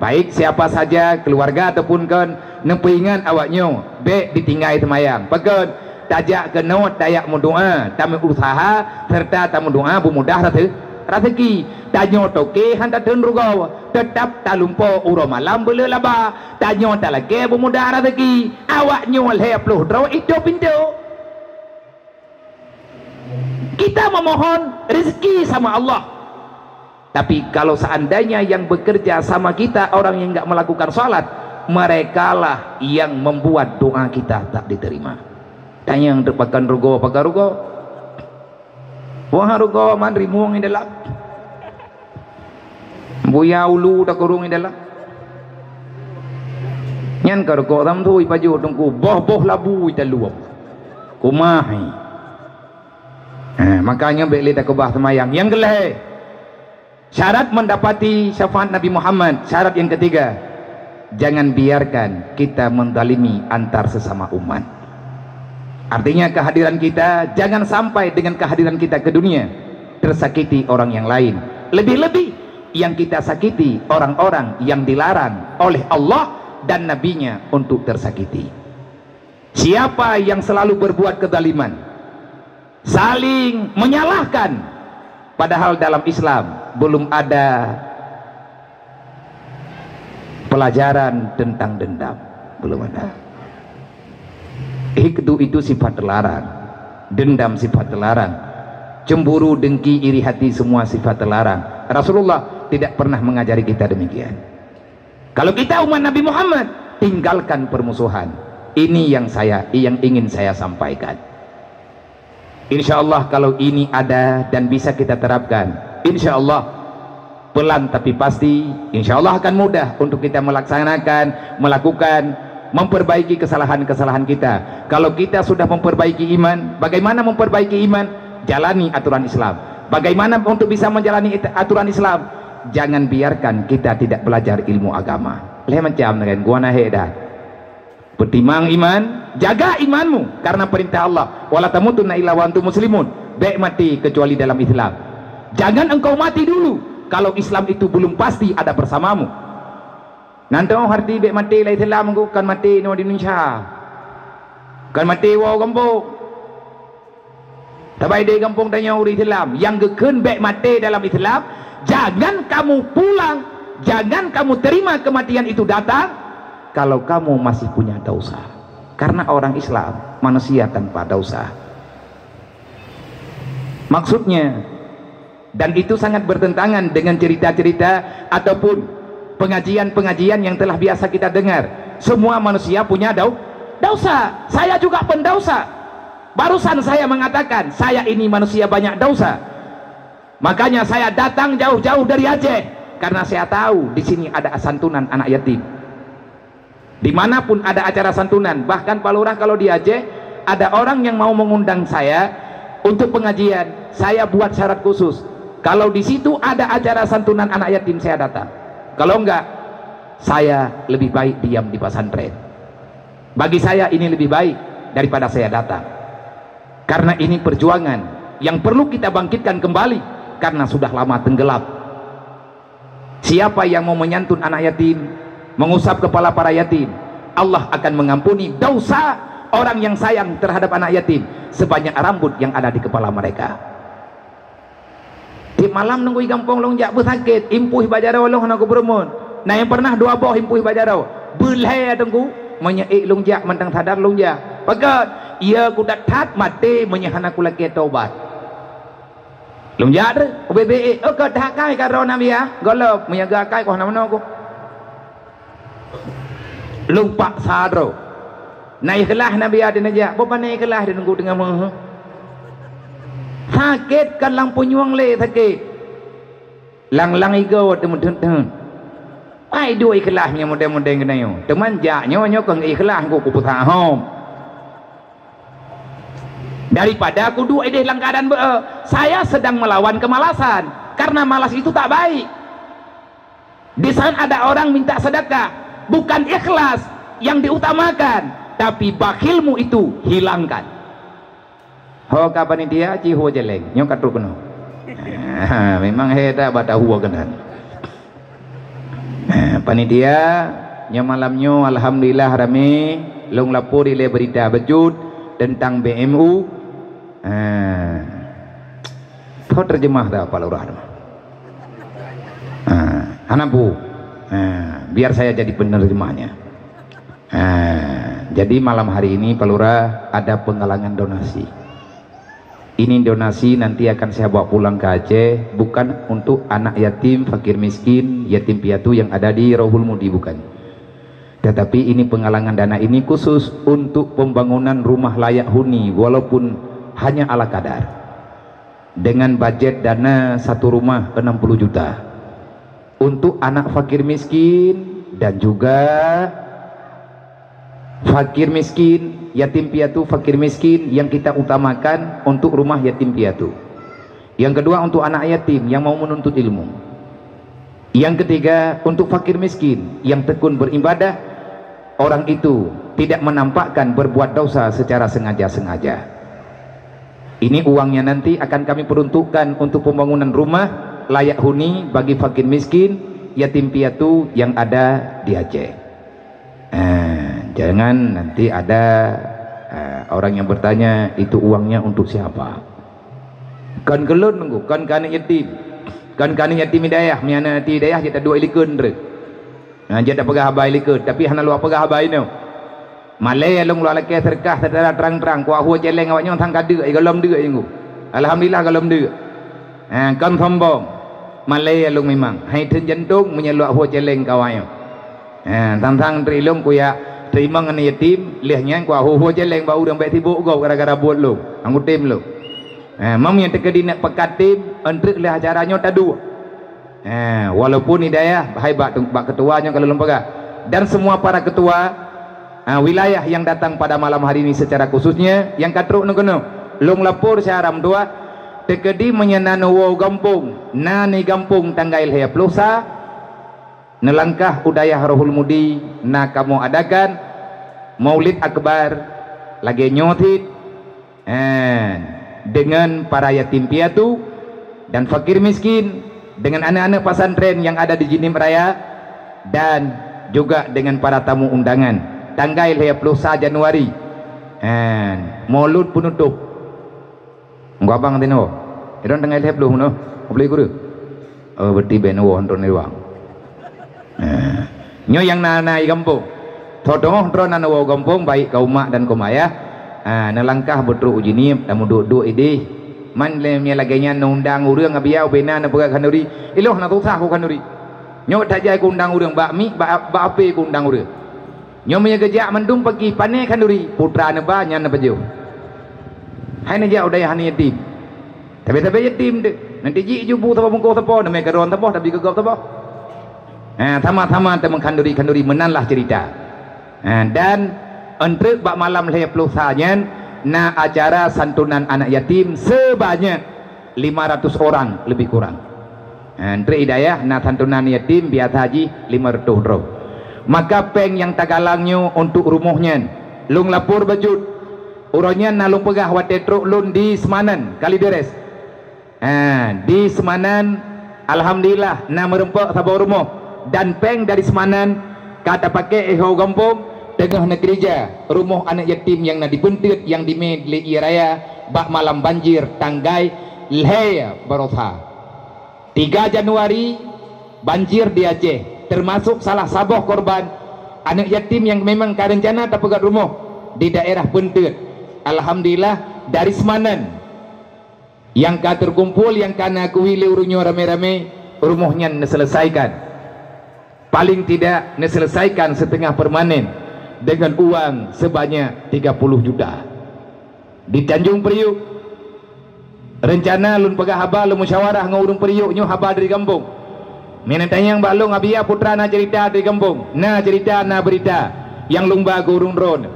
baik siapa saja, keluarga ataupun kon, neupeuingat awak nyoe, bék ditinggai teumayang. Pakon? Tajak keunoe tajak meudoá, tameuusaha, serta tameudoá beumudah rase-, raseuki. Tanyoe toke hana tateun rugoe, teutab talumpo uroe malam beuleueh laba. Tanyoe talakée beumudah raseuki, awak nyoe lhée ploh droe itôb pintoe. Kita memohon rezeki sama Allah. Tapi kalau seandainya yang bekerja sama kita orang yang enggak melakukan salat, merekalah yang membuat doa kita tak diterima. Tanyong teuk pakon rugoe, pakon rugoe. Wah, rugoe man rimueng di dalam. Buya ulu takurong di dalam. Nyan ka rugoe tam tu ipajoh teungku, boh-boh labu italuem. Kumah. Ha, makanya bék lé takeubah seumayang. Nyang keulhée, syarat mendapati syafaat Nabi Muhammad, syarat yang ketiga, jangan biarkan kita menzalimi antar sesama umat. Artinya kehadiran kita, jangan sampai dengan kehadiran kita ke dunia tersakiti orang yang lain. Lebih-lebih yang kita sakiti orang-orang yang dilarang oleh Allah dan Nabi-Nya untuk tersakiti. Siapa yang selalu berbuat kezaliman, saling menyalahkan, Padahal dalam Islam belum ada pelajaran tentang dendam. Belum ada. Hikdu itu sifat terlarang. Dendam sifat terlarang. Cemburu, dengki, iri hati, semua sifat terlarang. Rasulullah tidak pernah mengajari kita demikian. Kalau kita umat Nabi Muhammad, tinggalkan permusuhan. Ini yang saya, yang ingin saya sampaikan. Insya Allah, kalau ini ada dan bisa kita terapkan, insya Allah, pelan tapi pasti, insya Allah akan mudah untuk kita melaksanakan, melakukan, memperbaiki kesalahan-kesalahan kita. Kalau kita sudah memperbaiki iman, bagaimana memperbaiki iman? Jalani aturan Islam. Bagaimana untuk bisa menjalani it-, aturan Islam? Jangan biarkan kita tidak belajar ilmu agama. Lhèe macam kan, gua na hek dah. Peutimang iman, jaga imanmu karena perintah Allah. "Wala tamutunna illa wa antum muslimun." Bèk maté kecuali dalam Islam. Jangan engkau mati dulu kalau Islam itu belum pasti ada bersamamu. Nan teuh arti bèk maté lam Islam, kon maté nyoe di Indonesia. Kon maté woe gampông. Sabai di gampông tanyoe ureueng Islam nyang geukheun bèk maté dalam Islam, jangan kamu pulang, jangan kamu terima kematian itu datang kalau kamu masih punya dosa. Karena orang Islam manusia tanpa dosa. Maksudnya, dan itu sangat bertentangan dengan cerita-cerita ataupun pengajian-pengajian yang telah biasa kita dengar. Semua manusia punya dau-, dosa. Saya juga pendosa. Barusan saya mengatakan, saya ini manusia banyak dosa. Makanya saya datang jauh-jauh dari Aceh, karena saya tahu di sini ada santunan anak yatim. Dimanapun ada acara santunan, bahkan Pak Lurah kalau di Aceh, ada orang yang mau mengundang saya untuk pengajian, saya buat syarat khusus. Kalau di situ ada acara santunan anak yatim, saya datang. Kalau enggak, saya lebih baik diam di pesantren. Bagi saya ini lebih baik daripada saya datang. Karena ini perjuangan yang perlu kita bangkitkan kembali, karena sudah lama tenggelam. Siapa yang mau menyantun anak yatim, mengusap kepala para yatim, Allah akan mengampuni dosa orang yang sayang terhadap anak yatim sebanyak rambut yang ada di kepala mereka. Tiep malam Teungku i gampông lôn jak beusakét, impui bak jaroe lôn hana kupeureumeun. Na nyang pernah dua boh impui bak jaroe. Beulhèe Teungku, meunyoe ék lôn jak mantong sadar lôn jak. Pakon, iya kudat that maté meunyoe hana kulakèe tobat. Lôn jak treuk, ubé-bé ék, "Oh, ka that akai ka droe Nabi ah, gohlom, meunyoe geu akai ku hana meunoe ku." Lôn paksa droe. Na ikhlaih Nabi ah di neujak, boh pane ikhlaih di Teungku teungoh meuheuh. Sakét kan lam punyueng lé sakét. Lang-lang igoe teumeuteun-teun. Ai duek ikhlaih nyoe model-model geutanyoe. Teuma jak nyoe, nyoe kon ikhlaih ku kupeusahom. Daripada kuduek idéh lam keuadaan beu, saya sedang melawan kemalasan. Karena malas itu tak baik. Di sana ada orang minta sedekah, bukan ikhlas yang diutamakan, tapi bakhilmu itu hilangkan. Ho ka panitia, ci ho jeleng, nyoe ka trok keunoe. Ah, memang he that bak tahu keunan. Ah, panitia, nyoe malam nyoe alhamdulillah ramé, lôn lapor ilée berita bacut tentang B M U. Ah. Tho terjemah dah Pak Lurah tu. Ah, hana bu. Ah, biar saya jadi penerjemahnya. Ah, jadi malam hari ini Pak Lurah ada penggalangan donasi. Ini donasi nanti akan saya bawa pulang ke Aceh, bukan untuk anak yatim, fakir miskin, yatim piatu yang ada di Rohul Mudi, bukan. Tetapi ini penggalangan dana ini khusus untuk pembangunan rumah layak huni walaupun hanya ala kadar. Dengan bajet dana satu rumah enam puluh juta. Untuk anak fakir miskin dan juga fakir miskin, yatim piatu, fakir miskin yang kita utamakan untuk rumah yatim piatu. Yang kedua untuk anak yatim yang mau menuntut ilmu. Yang ketiga untuk fakir miskin yang tekun beribadah, orang itu tidak menampakkan berbuat dosa secara sengaja-sengaja. Ini uangnya nanti akan kami peruntukkan untuk pembangunan rumah layak huni bagi fakir miskin, yatim piatu yang ada di Aceh. Ah, jangan nanti ada, ah, orang yang bertanya, "Itu uangnya untuk siapa?" Kon keu lôn nunggu, kon keu aneuk yatim. Kon keu aneuk yatim hidayah, meunyoe aneuk yatim hidayah jeuet taduek i likot treuk. Ha, jeuet tapeugah haba i likot, tapi hana lôn peugah haba inoe. Malée lôn lôn lakée seudeukah secara trang-trang, kuahue céléng awak nyoe sang ka deuk, gohlom deuk nunggu. Alhamdulillah gohlom deuk. Ha, kon sombong. Malée lôn memang, hai theun jantong meunyoe lôn ahue céléng keu awak nyoe. Ha, sang-sang treuk lôn kuyak teurimong aneuk yatim, lheueh nyan kuahue-hue céléng bak ureuëng bék sibok gob gara-gara buet lôn, anggô tem lôn. Ha, meunyoe teukeudi neuk peukat tem, eunteuk lheueh acara nyoe taduek. Ha, walaupun hidayah hai bak, bak ketua nyoe ka lôn peugah, dan semua para ketua, ha, wilayah yang datang pada malam hari ini secara khususnya, nyang ka trok neu keunoe, lôn lapor syara meutuah, teukeudi meunyoe na neuwoe gampông, na ni gampông tanggai lhée ploh sa, neulangkah u dayah Rohul Mudi na kamoe adakan Maulid Akbar lagée nyoe cit, eh, deungon para yatim piatu dan fakir miskin, deungon aneuk-aneuk pesantren nyang ada di Jeunieb Raya, dan juga deungon para tamu undangan, tanggai lhée ploh sa Januari, eh, Maulud Peunutôb. Ngon abang tinoe. Idong tanggai lhée ploh meunoe. Ngon ploh guru. Oh, berarti ben woe ngon droe nibak. Nah, nyoe nyang na, na i gampông. Tho teungoh droe na neuwoe gampông, baik kaum mak dan kaum ayah. Ah, neulangkah beutrok u Jeunieb, dan meuduek-duek ideh. Man lé meunyoe lagée nyan neuundang ureuëng, abiya ubena neupeugah khanuri. Iloh na susah ku khanuri. Nyoe that jai kuundang ureuëng, bak mik, bak, bak ape kuundang ureuëng. Nyoe meunyoe geujak mandum pagi pané khanuri, putra neuba nyan neupajoh. Hai neujak u dayah aneuk yatim. Tapi-tapi yatim deh. Nanti jih jubu saboh bungkôh sapo, neumé keudroe saboh, tapi geugop saboh. Ha, sama-sama teuma khanuri-khanuri meunan lah cerita. Ha, dan eunteuk bak malam lhée ploh sa nyan na acara santunan anak yatim sebanyak lima ratus orang lebih kurang. Ha, eunteuk i dayah na santunan yatim biasa jih lima reutôh droe. Maka péng nyang tagalang nyoe untuk rumoh nyan, lôn lapor bacut. Uroe nyan na lôn peugah watée trok lôn di Semanan, Kalideres. Ha, di Semanan, alhamdulillah, na meureumpok saboh rumoh. Dan péng dari Semanan ka tapaké i ho gampông, teungoh neukeurija rumoh aneuk yatim nyang na di Peunteut nyang dimé lé ie raya bak malam banjir tanggai lhée baroe sa. Tiga Januari, banjir di Aceh, termasuk salah saboh korban aneuk yatim nyang memang ka reuncana tapeugét rumoh di daerah Peunteut. Alhamdulillah, dari Semanan nyang ka terkumpul, nyang ka neukui lé ureuëng nyoe ramé-ramé, rumoh nyan neuseuleusaikakan. Paling tidak neuseuleusaikakan siteungoh permanen deungon uang seubanyak tiga puluh juta. Di Tanjong Priok, reuncana lôn peugah haba, lôn musyawarah ngon ureuëng Priok nyoe haba dari gampông. Meunyoe tanyong bak lôn, "Abiya putra na cerita dari gampông?" Na cerita, na beurita nyang lôn ba keu ureuëng droe.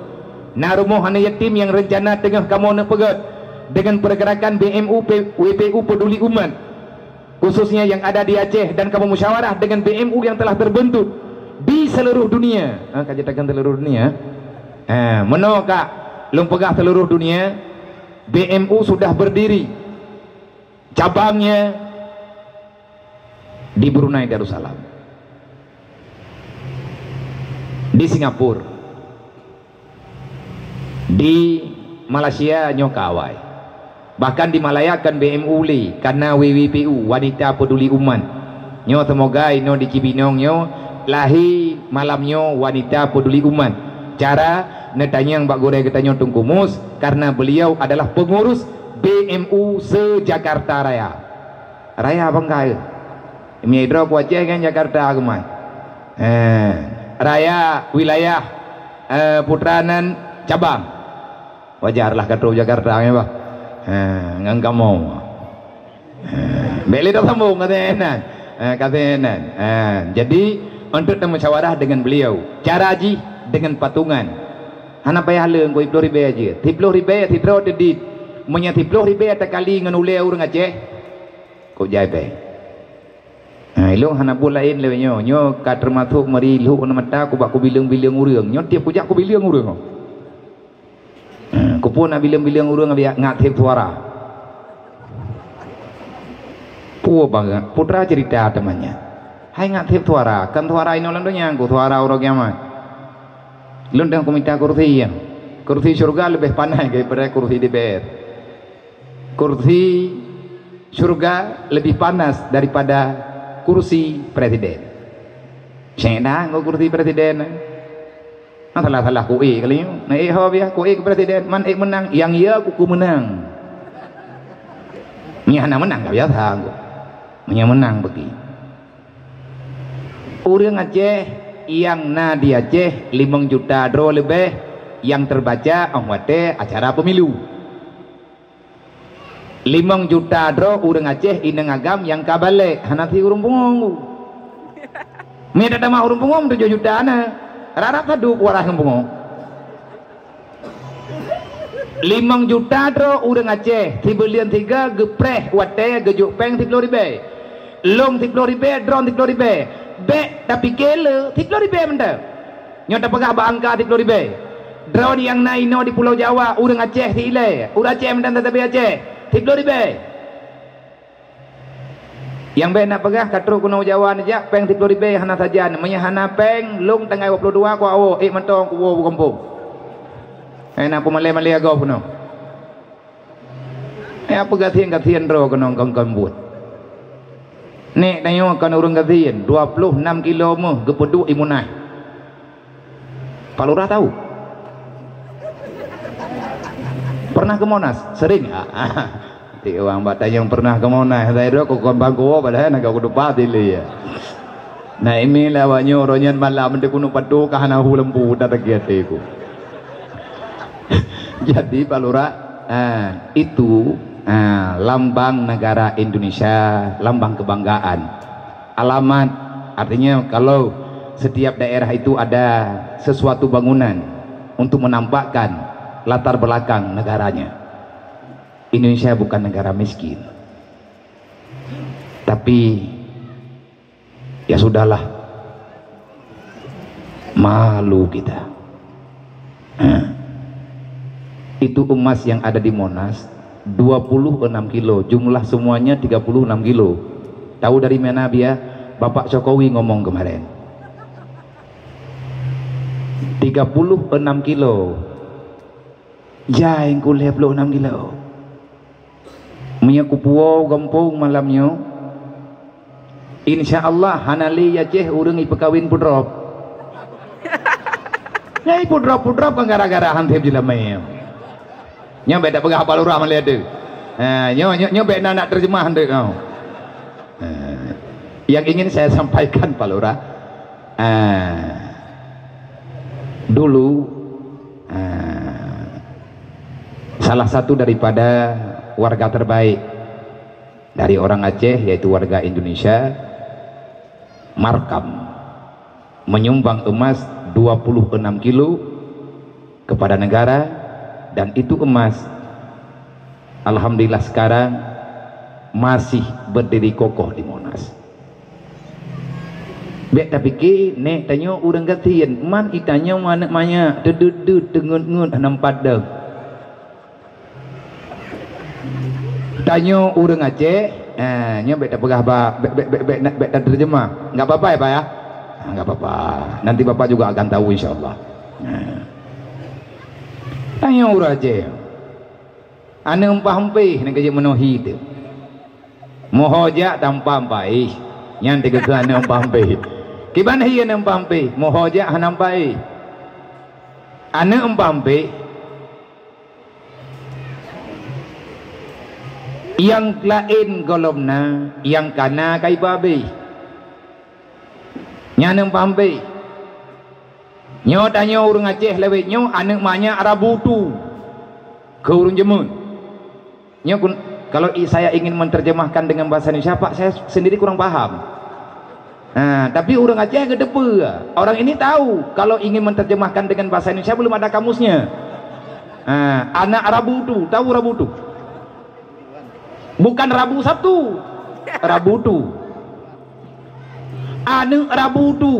Na rumoh aneuk yatim nyang reuncana teungoh kamoe neupeugét deungon pergerakan B M U P-, W P U Peduli Umat, khususnya yang ada di Aceh, dan kamoe musyawarah dengan B M U yang telah terbentuk di seluruh dunia. Ha, ka jitakan seluruh dunia. Ha, meunoe ka lôn peugah seluruh dunia, B M U sudah berdiri. Cabangnya di Brunei Darussalam, di Singapura, di Malaysia nyoe ka awai. Bahkan di Malaya kon B M U lé, kana W W P U, Wanita Peduli Umat. Nyoe seumoga inoe di Cibinong nyoe lahé malam nyoe Wanita Peduli Umat. Cara neutanyong bak gurée geutanyoe Teungku Mus, karena beliau adalah pengurus B M U se-Jakarta Raya. Raya bangga ya. Meunyoe droe ku Aceh kan Jakarta keuman. Eh, raya wilayah, eh, putra nan cabang. Wajarlah ka trok Jakarta ya bah. Eh, ngon kamoe. Eh, bék lé sambung kata nan. Eh, kata nan. Eh, jadi untuk musyawarah dengan beliau. Cara jih dengan patungan. Hana payah le ngku siploh ribée aja. Siploh ribée sidroe teudit. Meunyoe siploh ribée takali ngon ulée ureuëng Aceh, kok jai bée. Ha, ilong hana buet laén lé nyoe. Nyoe ka teumasok meuri lhok na mata kubak kubileueng-bileueng ureuëng. Nyoe tiep kujak kubileueng ureuëng. Ha, kupeue na bileueng-bileueng ureuëng biak ngat sép suara. Peue bangat putra cerita teumanya. Hai ngat sép suara, kan suara inoe lam donya, ku suara uroe kiamat. Lôn dang kumita kursi ya. Kursi syurga leubeh panas daripada kursi D P R. Kursi Syurga lebih panas daripada kursi presiden. Syedang ngon kursi presiden. Nah, salah-salah kuék kali nyoe. Nah, eh, ho biasa kuék keu presiden, man ék meunang, nyang ya kuku meunang. Nyang hana meunang ka biasa. Nyang meunang bagi. Ureuëng Aceh nyang na di Aceh limong juta droe leubeh nyang terbaca óh watée acara pemilu. Limong juta droe ureuëng Aceh inong agam nyang ka balek, hana si ureuëng pungo. Mita tamah ureuëng pungo tujoh juta na. Rarap sadup waras ureuëng pungo. Limong juta droe ureuëng Aceh, sibuleuen siga geupreh watée geujok péng siploh ribée. Lông siploh ribée, droe siploh ribée. Bék tapike le siploh ribée mantong. Nyoe tapeugah bak angka siploh ribée. Droe nyang na inoe di Pulo Jawa, ureuëng Aceh si ilée, ureuëng Aceh mantong tatabi Aceh, siploh ribée. Nyang bék na peugah ka trok keunoe Jawa neujak péng siploh ribée hana sajan, meunyoe hana péng lông tanggai dua puluh dua ku awoe, ék mantong kuwoe beugampông. Eh, na peumalée-malée agoe keunoe. Eh, apa gasien-gasien droe keunoe kon-kon buet. Nek tanyoe kon ureuëng gasien, dua puluh enam kilo meuh geupeuduek i Monas. Pak Lurah tahu? Pernah ke Monas? Sering. Ti orang bak tanyong pernah ke Monas, saya dok kon bangko padahal nak kudu pati le ya. Nah, ini lah banyak orang yang malam dia kuno padu ka hana hu lembu dah tak até ku. Jadi Pak Lurah, ah, itu, ah, lambang negara Indonesia, lambang kebanggaan. Alamat, artinya kalau setiap daerah itu ada sesuatu bangunan untuk menampakkan latar belakang negaranya. Indonesia bukan negara miskin. Tapi, ya sudahlah. Malu kita. Ha. Itu emas yang ada di Monas, dua puluh enam kilo. Jumlah semuanya tiga puluh enam kilo. Tahu dari mana, Bia? Bapak Jokowi ngomong kemarin. Tiga puluh enam kilo. Jai ku lhèe ploh nam kilo. Meunyoe kupuwoe gampông malam nyoe, insya Allah hana lé i Aceh ureuëng ipeukawen pudrop. Nyang ipudrop-pudrop kan gara-gara hanseb jeulamé. Nyoe bék tapeugah Pak Lurah malée teuh. Ha, nyoe, nyoe, nyoe bék na nak terjemah teuh nyoe. Ha. Yang ingin saya sampaikan, Pak Lurah, ah, dulu, ah, salah satu daripada warga terbaik dari orang Aceh, yaitu warga Indonesia, Markam, menyumbang emas dua puluh enam kilo kepada negara, dan itu emas, alhamdulillah, sekarang masih berdiri kokoh di Monas. Bék tapike, nek tanyoe ureuëng gasien, man i tanyoe aneuëk manyak, teudeut-deut, teungeut-ngeut, hana meupadam. Tanyoe ureuëng Aceh, eh, nyoe bék tapeugah ba, bék, bék, bék, bék, bék taterjemah. Enggak apa-apa ya, Pak, ya? Ah, enggak apa-apa. Nanti Bapak juga akan tahu, insya Allah. Nah. Tanyoe ureuëng Aceh. Aneuëk empah-empeh nyan keujeuet meunohi teuh. Moho jak tampa empah-empeh. Nyan teuh geukheun aneuëk empah-empeh. Kiban hi aneuëk empah-empeh? Moho jak hana empah-empeh. Aneuëk empah-empeh, nyang laén gohlom na, nyang ka na ka ipeuhabéh. Nyan aneuëk empah-empeh. Nyoe tanyoe ureuëng Aceh lawét nyoe aneuëk manyak rabu tu keu ureuëng jeumeun. Nyoe kun, kalau i-, saya ingin menerjemahkan dengan bahasa Indonesia, Pak, saya sendiri kurang paham. Nah, tapi ureuëng Aceh geuteupeue. Orang ini tahu, kalau ingin menerjemahkan dengan bahasa Indonesia belum ada kamusnya. Nah, anak rabu tu, tahu rabu tu? Bukan rabu Sabtu, rabu tu. Aneuëk rabu tu.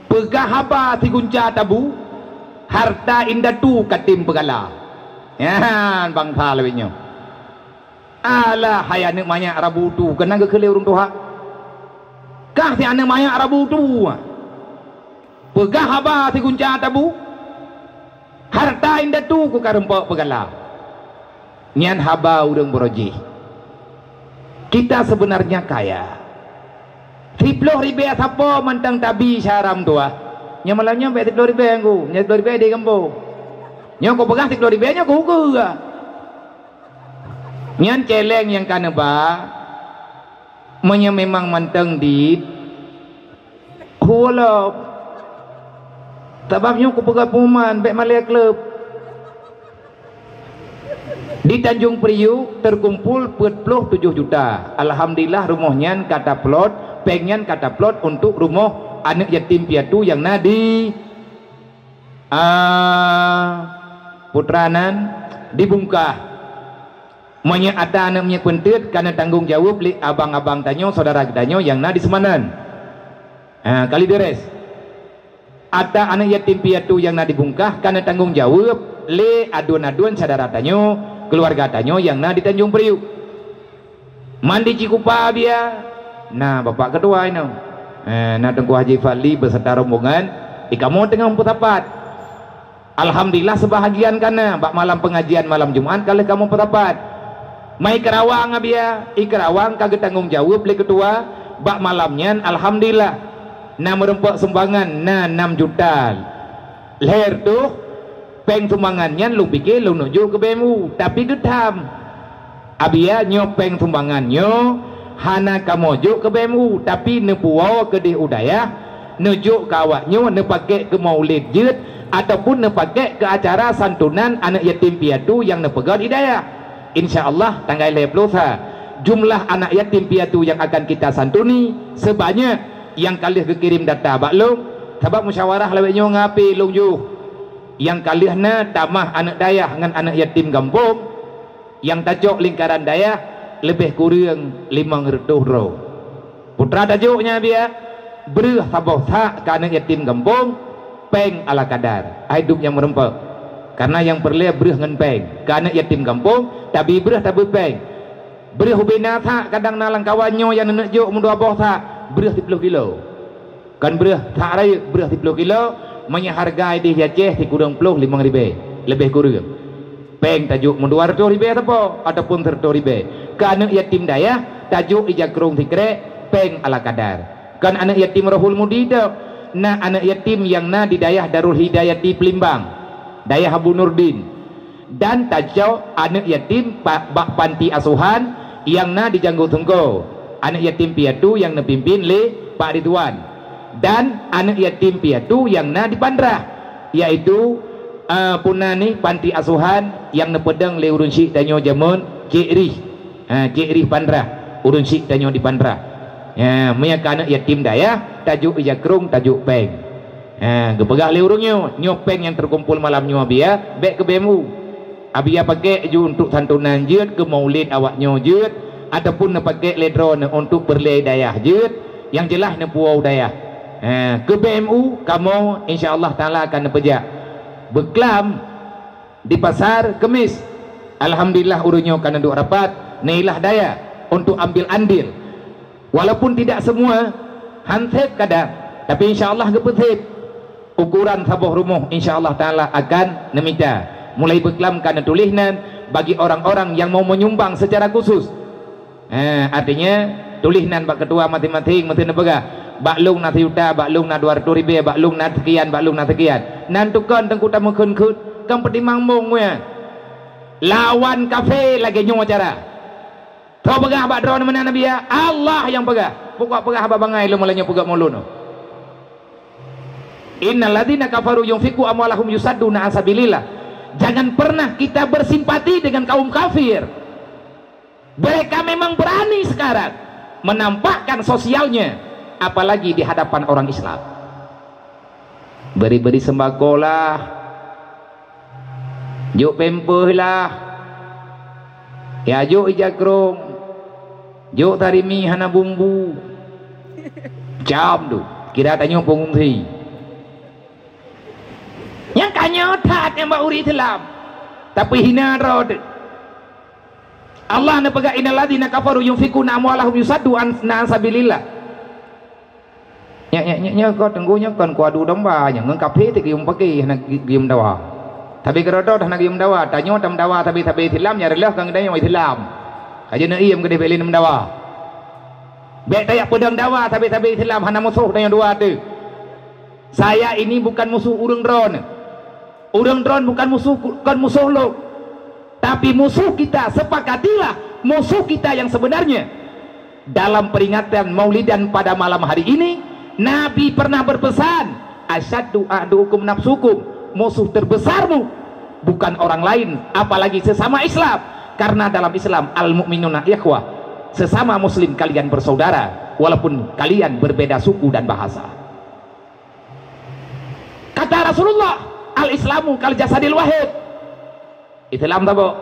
Peugah haba sigunca tabu, harta indatu ka tem peugala. Nyan bansa lawét nyoe. Alah, hai aneuëk manyak rabu tu, keunan geukheun lé ureuëng tuha. Kah si aneuëk manyak rabu tu. Peugah haba sigunca tabu, harta indatu ku ka rumpok peugala. Nyan haba ureuëng beurojih. Kita sebenarnya kaya. Siploh ribèe sapo mantong tabi syara meutuah. Nyang malam nyoe bèk siploh ribèe ngku, nyoe siploh ribèe di gampông. Nyoe kupeugah siploh ribèe nyoe kukeue. Nyan celeng nyang ka neuba, meunyoe memang mantong dit, huwalom. Sabab nyoe kupeugah pengumuman, bèk malèe kleueb. Di Tanjung Priuk terkumpul peuet ploh tujoh juta. Alhamdulillah, rumoh nyan ka taplot, péng nyan ka taplot untuk rumoh aneuk yatim piatu nyang na di, ah, putra nan di Bungkah. Meunyoe ata aneuk miet peunteut ka neutanggong jaweueb lé abang-abang tanyoe, syedara geutanyoe nyang na di Seumanan. Ah, kali deres. Ata aneuk yatim piatu nyang na di Bungkah ka neutanggong jaweueb lé aduen-aduen syedara tanyoe, keuluwarga tanyoe nyang na di Tanjung Priuk. Mandi Cikupa biya, na Bapak Ketua inoe. Eh, na Teungku Haji Fadli beserta rombongan, di kamoe teungoh meupeusapat. Alhamdulillah, seubahagian ka na bak malam pengajian malam Jumat ka lheueh kamoe peurapat. Mai Kerawang, Abiya, i Kerawang ka geutanggong jaweueb lé ketua bak malam nyan, alhamdulillah. Na meureumpok sumbangan na nam juta lhèe reutôh, péng sumbangan nyan lôn pike lôn neuk jok keu B M U, tapi geutham. Abiya, nyoe péng sumbangan nyoe hana kamoe jok keu B M U, tapi neupuwoe keudeh u dayah, neujok keu awak nyoe neupakék keu maulid jeuet ataupun neupakék keu acara santunan aneuk yatim piatu nyang neupeugöt di dayah. Insya Allah tanggai lhèe ploh sa jumlah anak yatim piatu yang akan kita santuni sebanyak yang ka lheueh geukirém data bak lôn, sabab musyawarah lawét nyoe ngon ape lôn jôh. Nyang ka lheueh na tamah aneuk dayah ngon aneuk yatim gampông, nyang tacok lingkaran dayah leubeh kureueng limong reutôh droe. Putra tajok nyan, Abiya, breueh saboh sak keu aneuk yatim gampông, péng ala kadar. Hai dum nyang meureumpok. Karena nyang peureulèe breueh ngon péng. Keu aneuk yatim gampông, tabi breueh tabeuet péng. Breueh ubé na sak, kadang na lam kawan nyoe nyang neuneuk jok meudua boh sak, breueh siploh kilo. Kon breueh sak rayeuk, breueh siploh kilo, meunyoe hareuga idéh di Aceh sikureueng ploh limong ribèe, leubeh kureueng. Péng tajok meudua reutôh ribèe sapo ataupun sireutôh ribèe. Keu aneuk yatim dayah tajok ija krông sikrek, péng ala kadar. Kon aneuk yatim Rohul Mudi tok, na aneuk yatim nyang na di dayah Darul Hidayati Peulimbang, dayah Abu Nurdin. Dan tacok aneuk yatim pa-, bak panti asuhan nyang na di Janggo Sungko, aneuk yatim piatu nyang neupimpin lé Pak Ridwan, dan aneuk yatim piatu nyang na di Pandrah, yaitu, eh, puna ni panti asuhan nyang neupeudong lé ureueng syik tanyoe jameun, Cik Rih. Ha, Cik Rih Pandrah, ureueng syik tanyoe di Pandrah. Ha, meunyoe keu aneuk yatim dayah, tajok ija krông, tajok péng. Ha, geupeugah lé ureueng nyoe, nyoe péng nyang teukumpul malam nyoe, Abiya, bèk keu B M U. Abiya pakék ju untuk santunan jeuet, keu maulid awak nyoe jeuet, ataupun neupakék lé droeneuh untuk peureulèe dayah jeuet, nyang jeulaih neupuwoe dayah. Ha, keu B M U, kamoe insya Allah Taala akan neupeujak. Beuklam di Pasar Kemis. Alhamdulillah, ureueng nyoe ka neuduek rapat, neuilah dayah untuk ambil andil. Walaupun tidak semua, han sép kadang, tapi insya Allah geupeusép. Ukuran saboh rumoh insya Allah Taala akan neumita. Mulai beuklam ka neutuléh nan bagi orang-orang yang mau menyumbang secara khusus. Eh, artinya, tuléh nan bak ketua maséng-maséng, meusti neupeugah, "Bak lôn na sijuta, bak lôn na dua reutôh ribèe, bak lôn na seukian, bak lôn na seukian." Nan tukon teungku tameukheun-kheun, kan peutimang mong, ya. Lawan kafé lagèe nyoe cara. Soe peugah bak droeneuh meunan, Abiya? Allah nyang peugah. Pokok peugah haba bangai lôn, malah nyoe peugah mulut nyoe. "Innal ladzina kafaru yunfiqu amwalahum yusaddu an sabilillah." Jangan pernah kita bersimpati dengan kaum kafir. Mereka memang berani sekarang menampakkan sosialnya, apalagi di hadapan orang Islam. Beri-beri sembako lah, jok pampers lah, ya jok ija krông, jok tari mi hana bumbu. Cam tu, kira tanyoe pengungsi. Nyang ka nyoe that nyang bak ureueng Islam. Tapi hina droe teuh. Allah neupeugah, "Innal ladzina kafaru yunfiquna amwalahum yusaddu an, an sabilillah." Nyak, nyak, nyak, nyak, kau tunggu nyak, kon kuadu domba nyak, ngon kafé teuh geuyue paké hana geuyue meudawa. Tapi keudroe-droe hana geuyue meudawa, tanyoe tameudawa sabe-sabe Islam, nyang reuloh kon geutanyoe Islam. Ka jeuet neuiem keudeh bèk lé neumeudawa. Bék tajak peudong dawa sabe-sabe Islam, hana musoh tanyoe dua teuh. Saya ini bukan musoh ureuëng droeneuh. Ureuëng droeneuh bukan musoh, kon musoh lôn. Tapi musuh kita, sepakatilah musuh kita yang sebenarnya. Dalam peringatan Maulidan pada malam hari ini, Nabi pernah berpesan, "Asyaddu a'duukum nafsukum." Musuh terbesarmu bukan orang lain, apalagi sesama Islam. Karena dalam Islam, "Al-mu'minuna ikhwah." Sesama muslim kalian bersaudara, walaupun kalian berbeda suku dan bahasa. Kata Rasulullah, "Al-Islamu kal jasadil wahid." Islam saboh.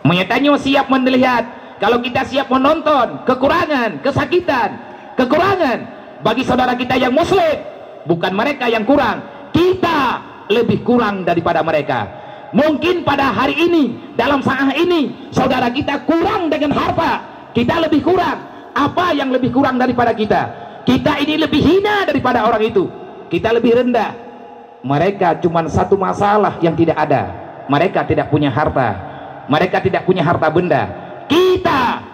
Meunyoe tanyoe siap melihat, kalau kita siap menonton kekurangan, kesakitan, kekurangan bagi saudara kita yang muslim, bukan mereka yang kurang, kita lebih kurang daripada mereka. Mungkin pada hari ini, dalam saat ini, saudara kita kurang dengan harta, kita lebih kurang. Apa yang lebih kurang daripada kita? Kita ini lebih hina daripada orang itu. Kita lebih rendah. Mereka cuma satu masalah yang tidak ada. Mereka tidak punya harta. Mereka tidak punya harta benda. Kita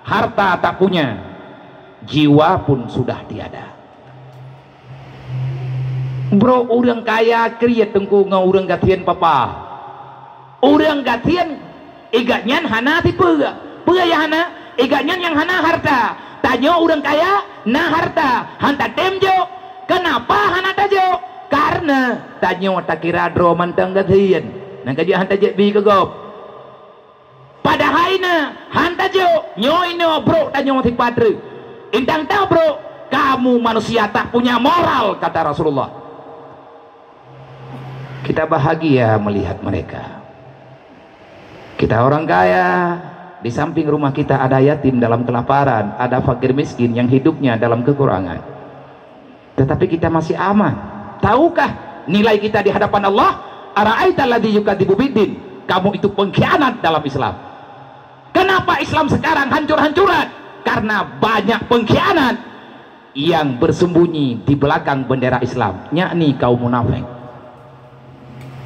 harta tak punya, jiwa pun sudah tiada. Bro, ureuëng kaya kriet teungku ngon ureuëng gasien papa. Ureuëng gasien, igat nyan hana sipeue. Peue nyang hana? Igat nyan nyang hana harta. Tanyoe ureuëng kaya na harta, han tatem jok. Kenapa hana tajok? Karena tanyoe takira droe mantong gasien. Nyang ka jeuet han tajak bi keu gob. Padahai na han tajok, nyoe inoe brok tanyoe sipat treuk. Indang tabrok, kamu manusia tak punya moral, kata Rasulullah. Kita bahagia melihat mereka. Kita orang kaya, di samping rumah kita ada yatim dalam kelaparan, ada fakir miskin yang hidupnya dalam kekurangan. Tetapi kita masih aman. Tahukah nilai kita di hadapan Allah? "Ara'aital ladzi yukadzibu biddin." Kamu itu pengkhianat dalam Islam. Kenapa Islam sekarang hancur-hancuran? Karena banyak pengkhianat yang bersembunyi di belakang bendera Islam, yakni kaum munafik.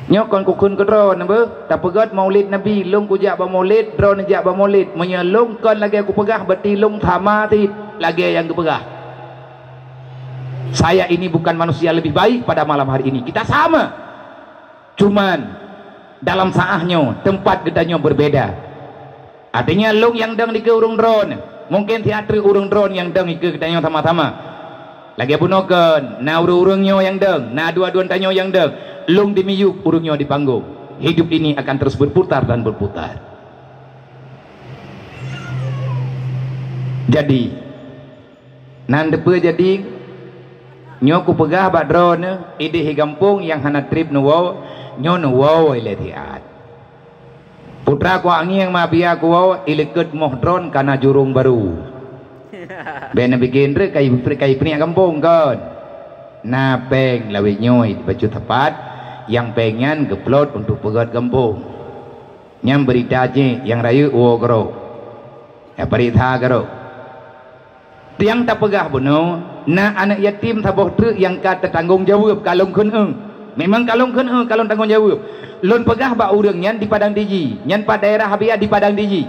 Nyoe kon kukheun keu droeneuh beuh, tapeugét Maulid Nabi, lôn kujak bak Maulid, droeneuh jak bak Maulid. Meunyoe lôn kon lagée kupeugah, berarti lôn sama cit lagée nyang geupeugah. Saya ini bukan manusia lebih baik pada malam hari ini. Kita sama. Cuman dalam saat nyoe, tempat geutanyoe berbeda. Artinya lôn nyang dong dikeue ureuëng droeneuh, mungkin siat treuk ureuëng droeneuh nyang dong dikeue geutanyoe sama-sama. Lagée bunoe kon, na ureuëng-ureuëng nyoe nyang dong, na dua-dua tanyoe nyang dong. Lôn di miyueb, ureuëng nyoe di panggong. Hidup ini akan terus berputar dan berputar. Jadi, nan teupeue jadi, nyoe kupeugah bak droeneuh, idéh di gampông nyang hana treb neuwoe, nyoe neuwoe ilée siat. Putra kuak ngieng ma biya kuwoe, ileukeut moh droeneuh kana jurông barô. Bék neubikin treuk kai, kai peuneuk gampông kon. Na péng lawét nyoe bacut sapat, nyang péng nyan geuplot untuk peugét gampông. Nyang beurita jih nyang rayeuk woe keudroe. Ya, peuriksa keudroe. Tiang tapeugah bunoe, na aneuëk yatim saboh treuk nyang ka teutanggong jaweueb ka lôn kheun eu. Memang ka lôn kheun eu, ka lôn tanggong jaweueb. Lôn peugah bak ureuëng nyan di Padang Tiji, nyan pat daerah Abia di Padang Tiji.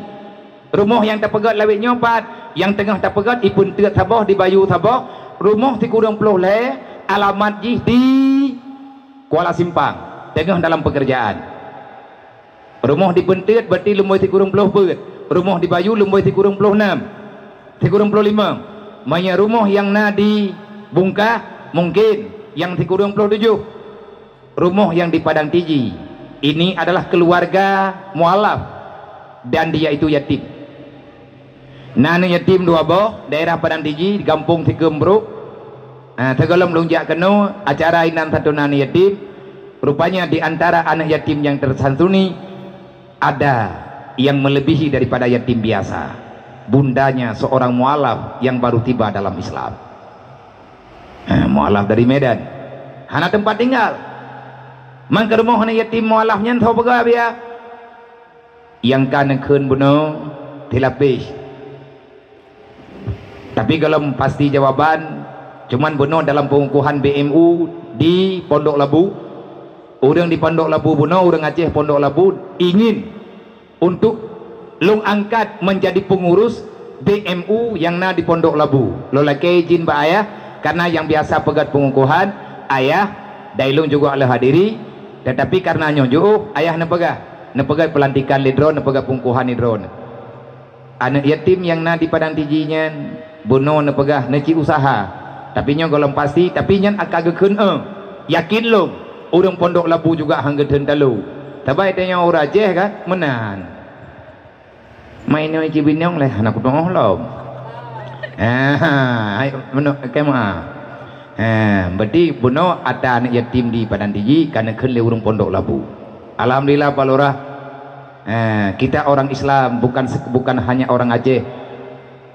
Rumoh nyang tapeugét lawét nyoe pat, nyang teungoh tapeugét ipeunteut saboh di Bayu saboh, rumoh sikureueng ploh lhée, alamat jih di Kuala Simpang, teungoh dalam pekerjaan. Rumoh di Peunteut berarti lumboi sikureueng ploh peuet. Rumoh di Bayu lumboi sikureueng ploh nam. Sikureueng ploh limong. Meunyoe rumoh nyang na di Bungkah, mungkin nyang sikureueng ploh tujoh. Rumoh nyang di Padang Tiji, ini adalah keluarga mualaf dan dia itu yatim. Na aneuëk yatim dua boh, daerah Padang Tiji, di gampông Sikeum Brok. Ah, sigohlom lôn jak keunoe acara inan satu na aneuëk yatim. Rupanya di antara aneuëk yatim yang tersantuni, ada yang melebihi daripada yatim biasa. Bundanya seorang mualaf yang baru tiba dalam Islam. Ah, mualaf dari Medan. Hana tempat tinggal. Mangka rumoh aneuëk yatim mualaf nyan soe peugah biya? Nyang ka neukheun bunoe tilapéh. Tapi gohlom pasti jawaban, cuman bunoe dalam pengukuhan B M U di Pondok Labu. Ureuëng di Pondok Labu bunoe, ureuëng Aceh Pondok Labu ingin untuk lôn angkat menjadi pengurus B M U nyang na di Pondok Labu. Lôn lakée idhin bak ayah, karena nyang biasa peugét peungukuhan, ayah, dan ulôn juga lheueh hadiri, tetapi karena nyoe jiôh, ayah neupeugah, neupeugét peulantikan lé droe, neupeugét peungukuhan lé droe. Aneuëk yatim nyang na di Padang Tiji nyan, bunoe neupeugah neuci usaha. Tapi nyoe gohlom pasti, tapi nyan aka geukheun, eh, yakin lôn, ureuëng Pondok Labu juga han geutheun talo. Sabai tanyoe ureuëng Aceh kan, meunan. Mai nyoe cibinong leh, hana kutu'oh lom. Ah, hai, meuno-, kema. Ah, berarti bunoe ata aneuëk yatim di Padang Tiji ka neukheun lé ureuëng Pondok Labu. Alhamdulillah, Pak Lurah. Ah, kita orang Islam bukan se-, bukan hanya orang Aceh.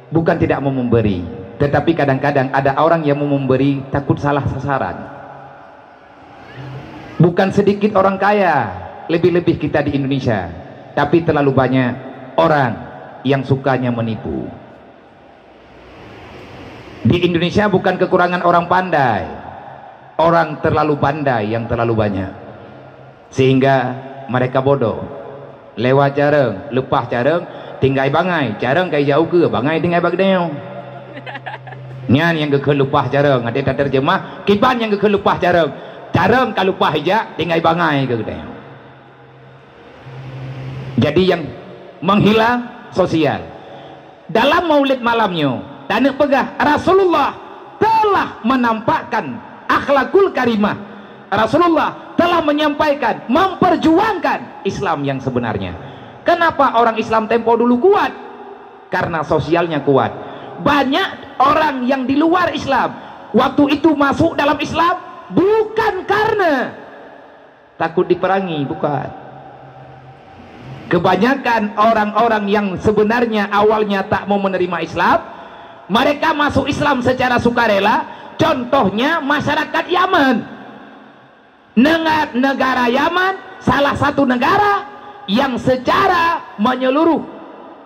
Bukan tidak mau memberi, tetapi kadang-kadang ada orang yang mau memberi takut salah sasaran. Bukan sedikit orang kaya, lebih-lebih kita di Indonesia, tapi terlalu banyak orang yang sukanya menipu. Di Indonesia bukan kekurangan orang pandai, orang terlalu pandai yang terlalu banyak, sehingga mereka bodoh. Lewat carông, leupah carông, tinggai bangai, carông ka ijak ukeue, bangai tinggai bak geutanyoe. Nyan nyang geukheun leupah carông, até tateurjeumah, kiban nyang geukheun leupah carông, carông ka leupah ijak, tinggai bangai keu geutanyoe. Jadi yang menghilang sosial. Dalam maulid malam nyoe, taneuk peugah Rasulullah telah menampakkan akhlakul karimah. Rasulullah telah menyampaikan, memperjuangkan Islam yang sebenarnya. Kenapa orang Islam tempo dulu kuat? Karena sosialnya kuat. Banyak orang yang di luar Islam waktu itu masuk dalam Islam bukan karena takut diperangi, bukan. Kebanyakan orang-orang yang sebenarnya awalnya tak mau menerima Islam, mereka masuk Islam secara sukarela. Contohnya masyarakat Yaman. Nenga-, negara Yaman salah satu negara yang secara menyeluruh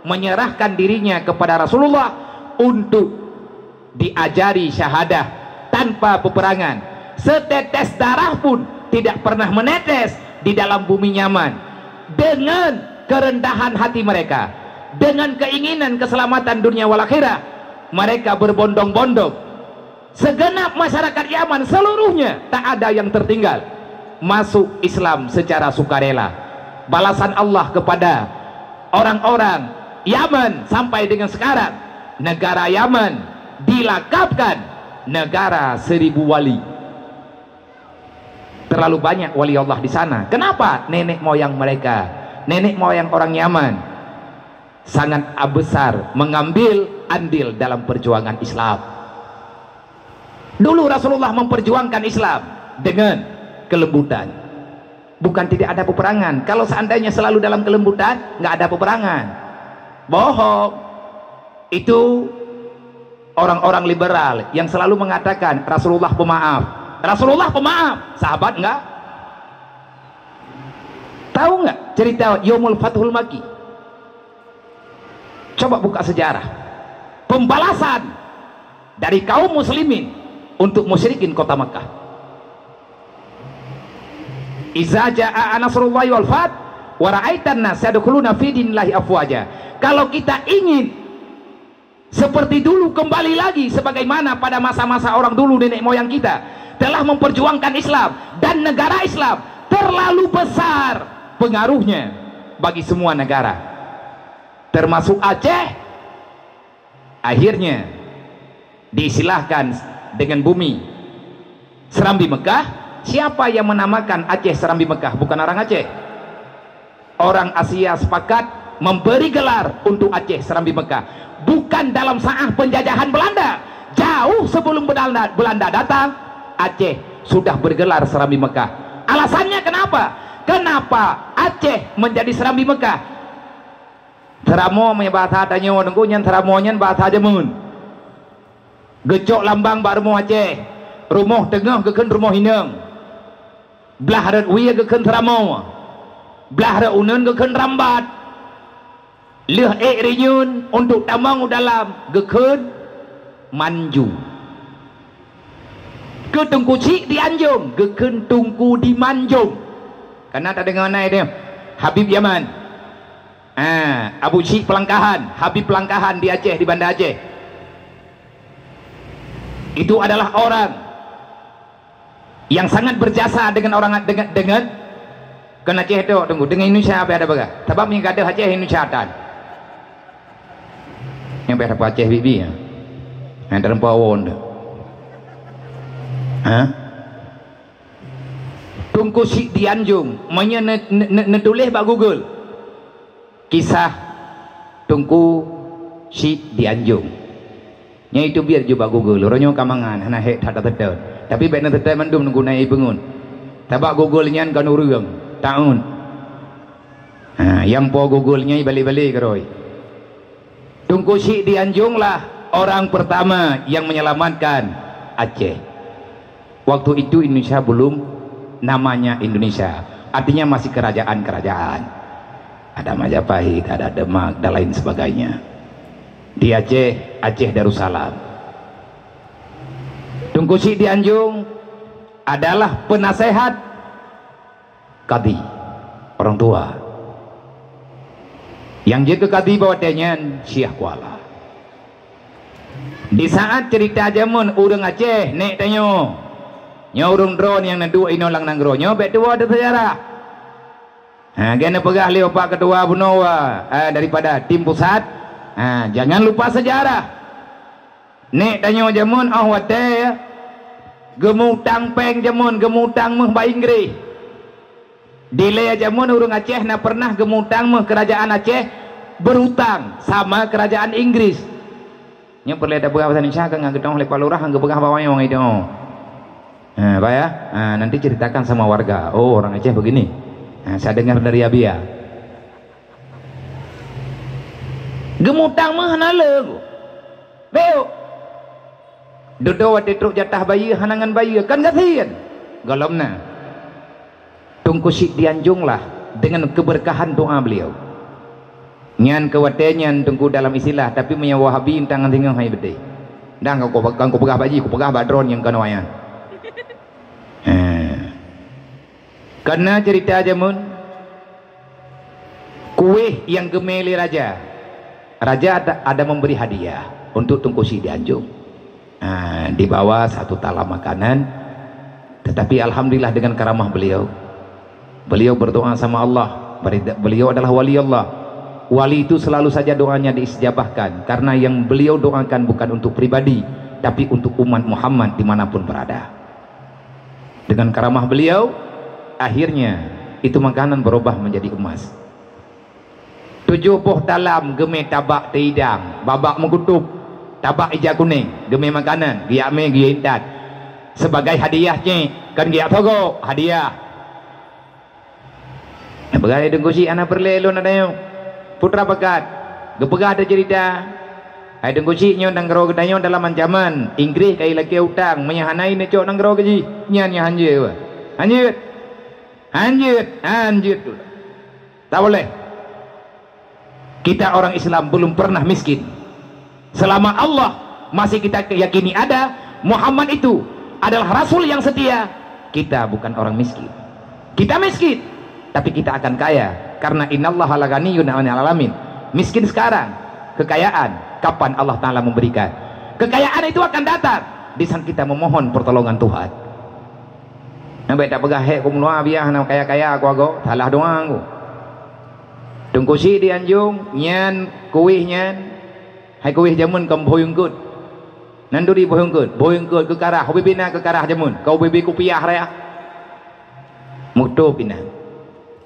menyerahkan dirinya kepada Rasulullah untuk diajari syahadah tanpa peperangan. Setetes darah pun tidak pernah menetes di dalam bumi Yaman. Dengan kerendahan hati mereka, dengan keinginan keselamatan dunia wal akhirah, mereka berbondong-bondong. Segenap masyarakat Yaman seluruhnya tak ada yang tertinggal masuk Islam secara sukarela. Balasan Allah kepada orang-orang Yaman sampai dengan sekarang, negara Yaman dilakapkan negara seribu wali. Terlalu banyak wali Allah di sana. Kenapa? Nenek moyang mereka, nenek moyang orang Yaman sangat besar mengambil andil dalam perjuangan Islam. Dulu Rasulullah memperjuangkan Islam dengan kelembutan. Bukan tidak ada peperangan. Kalau seandainya selalu dalam kelembutan, nggak ada peperangan. Bohong. Itu orang-orang liberal yang selalu mengatakan Rasulullah pemaaf. Rasulullah pemaaf, sahabat enggak? Tahu nggak cerita Yaumul Fathul Makki? Coba buka sejarah. Pembalasan dari kaum muslimin untuk musyrikin kota Makkah. "Iza jaa nasrullahi wal fath, wa ra'aitan nas yadkhuluna fi dinillahi afwaja." Kalau kita ingin seperti dulu kembali lagi sebagaimana pada masa-masa orang dulu, nenek moyang kita telah memperjuangkan Islam dan negara Islam, terlalu besar pengaruhnya bagi semua negara, termasuk Aceh. Akhirnya diistilahkan dengan bumi Serambi Mekah. Siapa yang menamakan Aceh Serambi Mekah? Bukan orang Aceh. Orang Asia sepakat memberi gelar untuk Aceh Serambi Mekah. Bukan dalam saat penjajahan Belanda. Jauh sebelum Belanda, Belanda datang, Aceh sudah bergelar Serambi Mekah. Alasannya kenapa? Kenapa Aceh menjadi Serambi Mekah? Seuramoe, meunyoe bahasa tanyoe Teungku, nyan seuramoe nyan bahasa jameun. Geucok lambang bak rumoh Aceh. Rumoh teungoh geukheun rumoh inong. Blah rot wie geukheun seuramoe. Blah rot uneuen geukheun rambat. Lheueh ék rinyun untuk tamong u dalam geukheun manju. Keu Teungku Chik di Anjong geukheun Teungku di Manjong. Kana tadeungoe nai teuh, Habib Yaman. Ah, Abu Syik Pelangkahan, Habib Pelangkahan di Aceh, di Banda Aceh. Itu adalah orang yang sangat berjasa dengan orang, dengan, dengan, kon Aceh tu, Teungku, dengan Indonesia apa ada bagah. Sabab nyang gadoh Aceh, Indonesia tan. Nyang biasa Aceh bibi ya. Yang terempa won tu. Ha? Teungku Syik di Anjung, meunyoe ne, ne, ne, neutuléh bak Google. Kisah Teungku Syik di Anjung. Nyan itu biet ju bak Google. Uroe nyoe ka mangan, hana hék that taseutôt. Tapi bék neuseutôt mandum guna ié peungon. Sabab Google nyan kon ureuëng, taun. Ha, nyang po Google nyan bale-bale keurôi. Teungku Syik di Anjung lah orang pertama yang menyelamatkan Aceh. Waktu itu Indonesia belum namanya Indonesia, artinya masih kerajaan-kerajaan. Ada Majapahit, ada Demak, dan lain sebagainya. Di Aceh, Aceh Darussalam. Teungku Syik di Anjung adalah penasehat kadi, orang tua. Nyang jeuet keu kadi bak watée nyan Syekh Kuala. Di saat cerita jameun ureuëng Aceh, nék tanyoe, nyoe ureuëng droe nyang neuduek inoe lam nanggroe nyoe bék tuwoe teuh seujarah. Ha, geuneuk peugah lé Bapak Ketua bunoe, eh, daripada tim pusat, ha, jangan lupa sejarah. Nék tanyoe jameun óh watée geumutang péng jameun, geumutang méuh bak Inggris. Dilée jameun ureuëng Aceh na pernah geumutang méuh kerajaan Aceh, berutang sama kerajaan Inggris. Nyoe peureulée tapeugah bahasa Indonesia ka ngon geutanyoe lé kepala lurah, geupeugah bak wayong itu. Ha, bah ya. Ha, nanti ceritakan sama warga. Oh, orang Aceh begini. Ha, saya dengar dari Abia. Geumutang méuh hana le. Beuk. Dudoe watée trok jatah bayeue hana ngon bayeue, kan gasien. Gohlom na. Teungku Syik di Anjung lah dengan keberkahan doa beliau. Nyan keu watée nyan Teungku dalam istilah, tapi meunyoe Wahabi tangan singoh hai beudé. Dah kau, kau, kau peugah bak jih, kau peugah bak droe nyang keunoe nyan. Ha. Karena cerita jameun, kueh yang geumé lé raja. Raja ada, ada memberi hadiah untuk Teungku Syik di Anjung. Ha, dibawa satu talam makanan. Tetapi alhamdulillah dengan karamah beliau. Beliau berdoa sama Allah. Beri-, beliau adalah wali Allah. Wali itu selalu saja doanya diistijabahkan karena yang beliau doakan bukan untuk pribadi, tapi untuk umat Muhammad dimanapun berada. Dengan karamah beliau, akhirnya itu makanan berubah menjadi emas. Tujoh boh talam geumé tabak teuidang, babak meukutôb, tabak ija kunéng, geumé makanan, geujak mé, geujak intat. Sebagai hadiah cit, kon geujak sogok, hadiah. Peugah lé Teungku Syik, hana peureulée lôn adak nyoe. Putra pakat, geupeugah teuh ceurita. Hai Teungku Syik, nyoe nanggroe geutanyoe dalam ancaman. Inggris ka ilakée utang, meunyoe hana neucok nanggroe keu jih, nyan nyang hanjeuet. Hanjeuet. Hanjeuet. Hanjeuet. Tak boleh. Kita orang Islam belum pernah miskin. Selama Allah masih kita yakini ada, Muhammad itu adalah rasul yang setia, kita bukan orang miskin. Kita miskin, tapi kita akan kaya karena innallaha laghaniyun 'anil alamin. Miskin sekarang, kekayaan kapan Allah Taala memberikan. Kekayaan itu akan datang di saat kita memohon pertolongan Tuhan. Nah, baik tak peugah hek ku meuluwa biah na kaya-kaya ku ago, salah doa ku. Teungku Syik di Anjung, nyan kueh nyan, hai kueh jameun kon bhôi eungkôt. Nan duri bhôi eungkôt, bhôi eungkôt geukarah, ubé-bé na geukarah jameun, ka ubé-bé kupiah raya. Mutôb inan.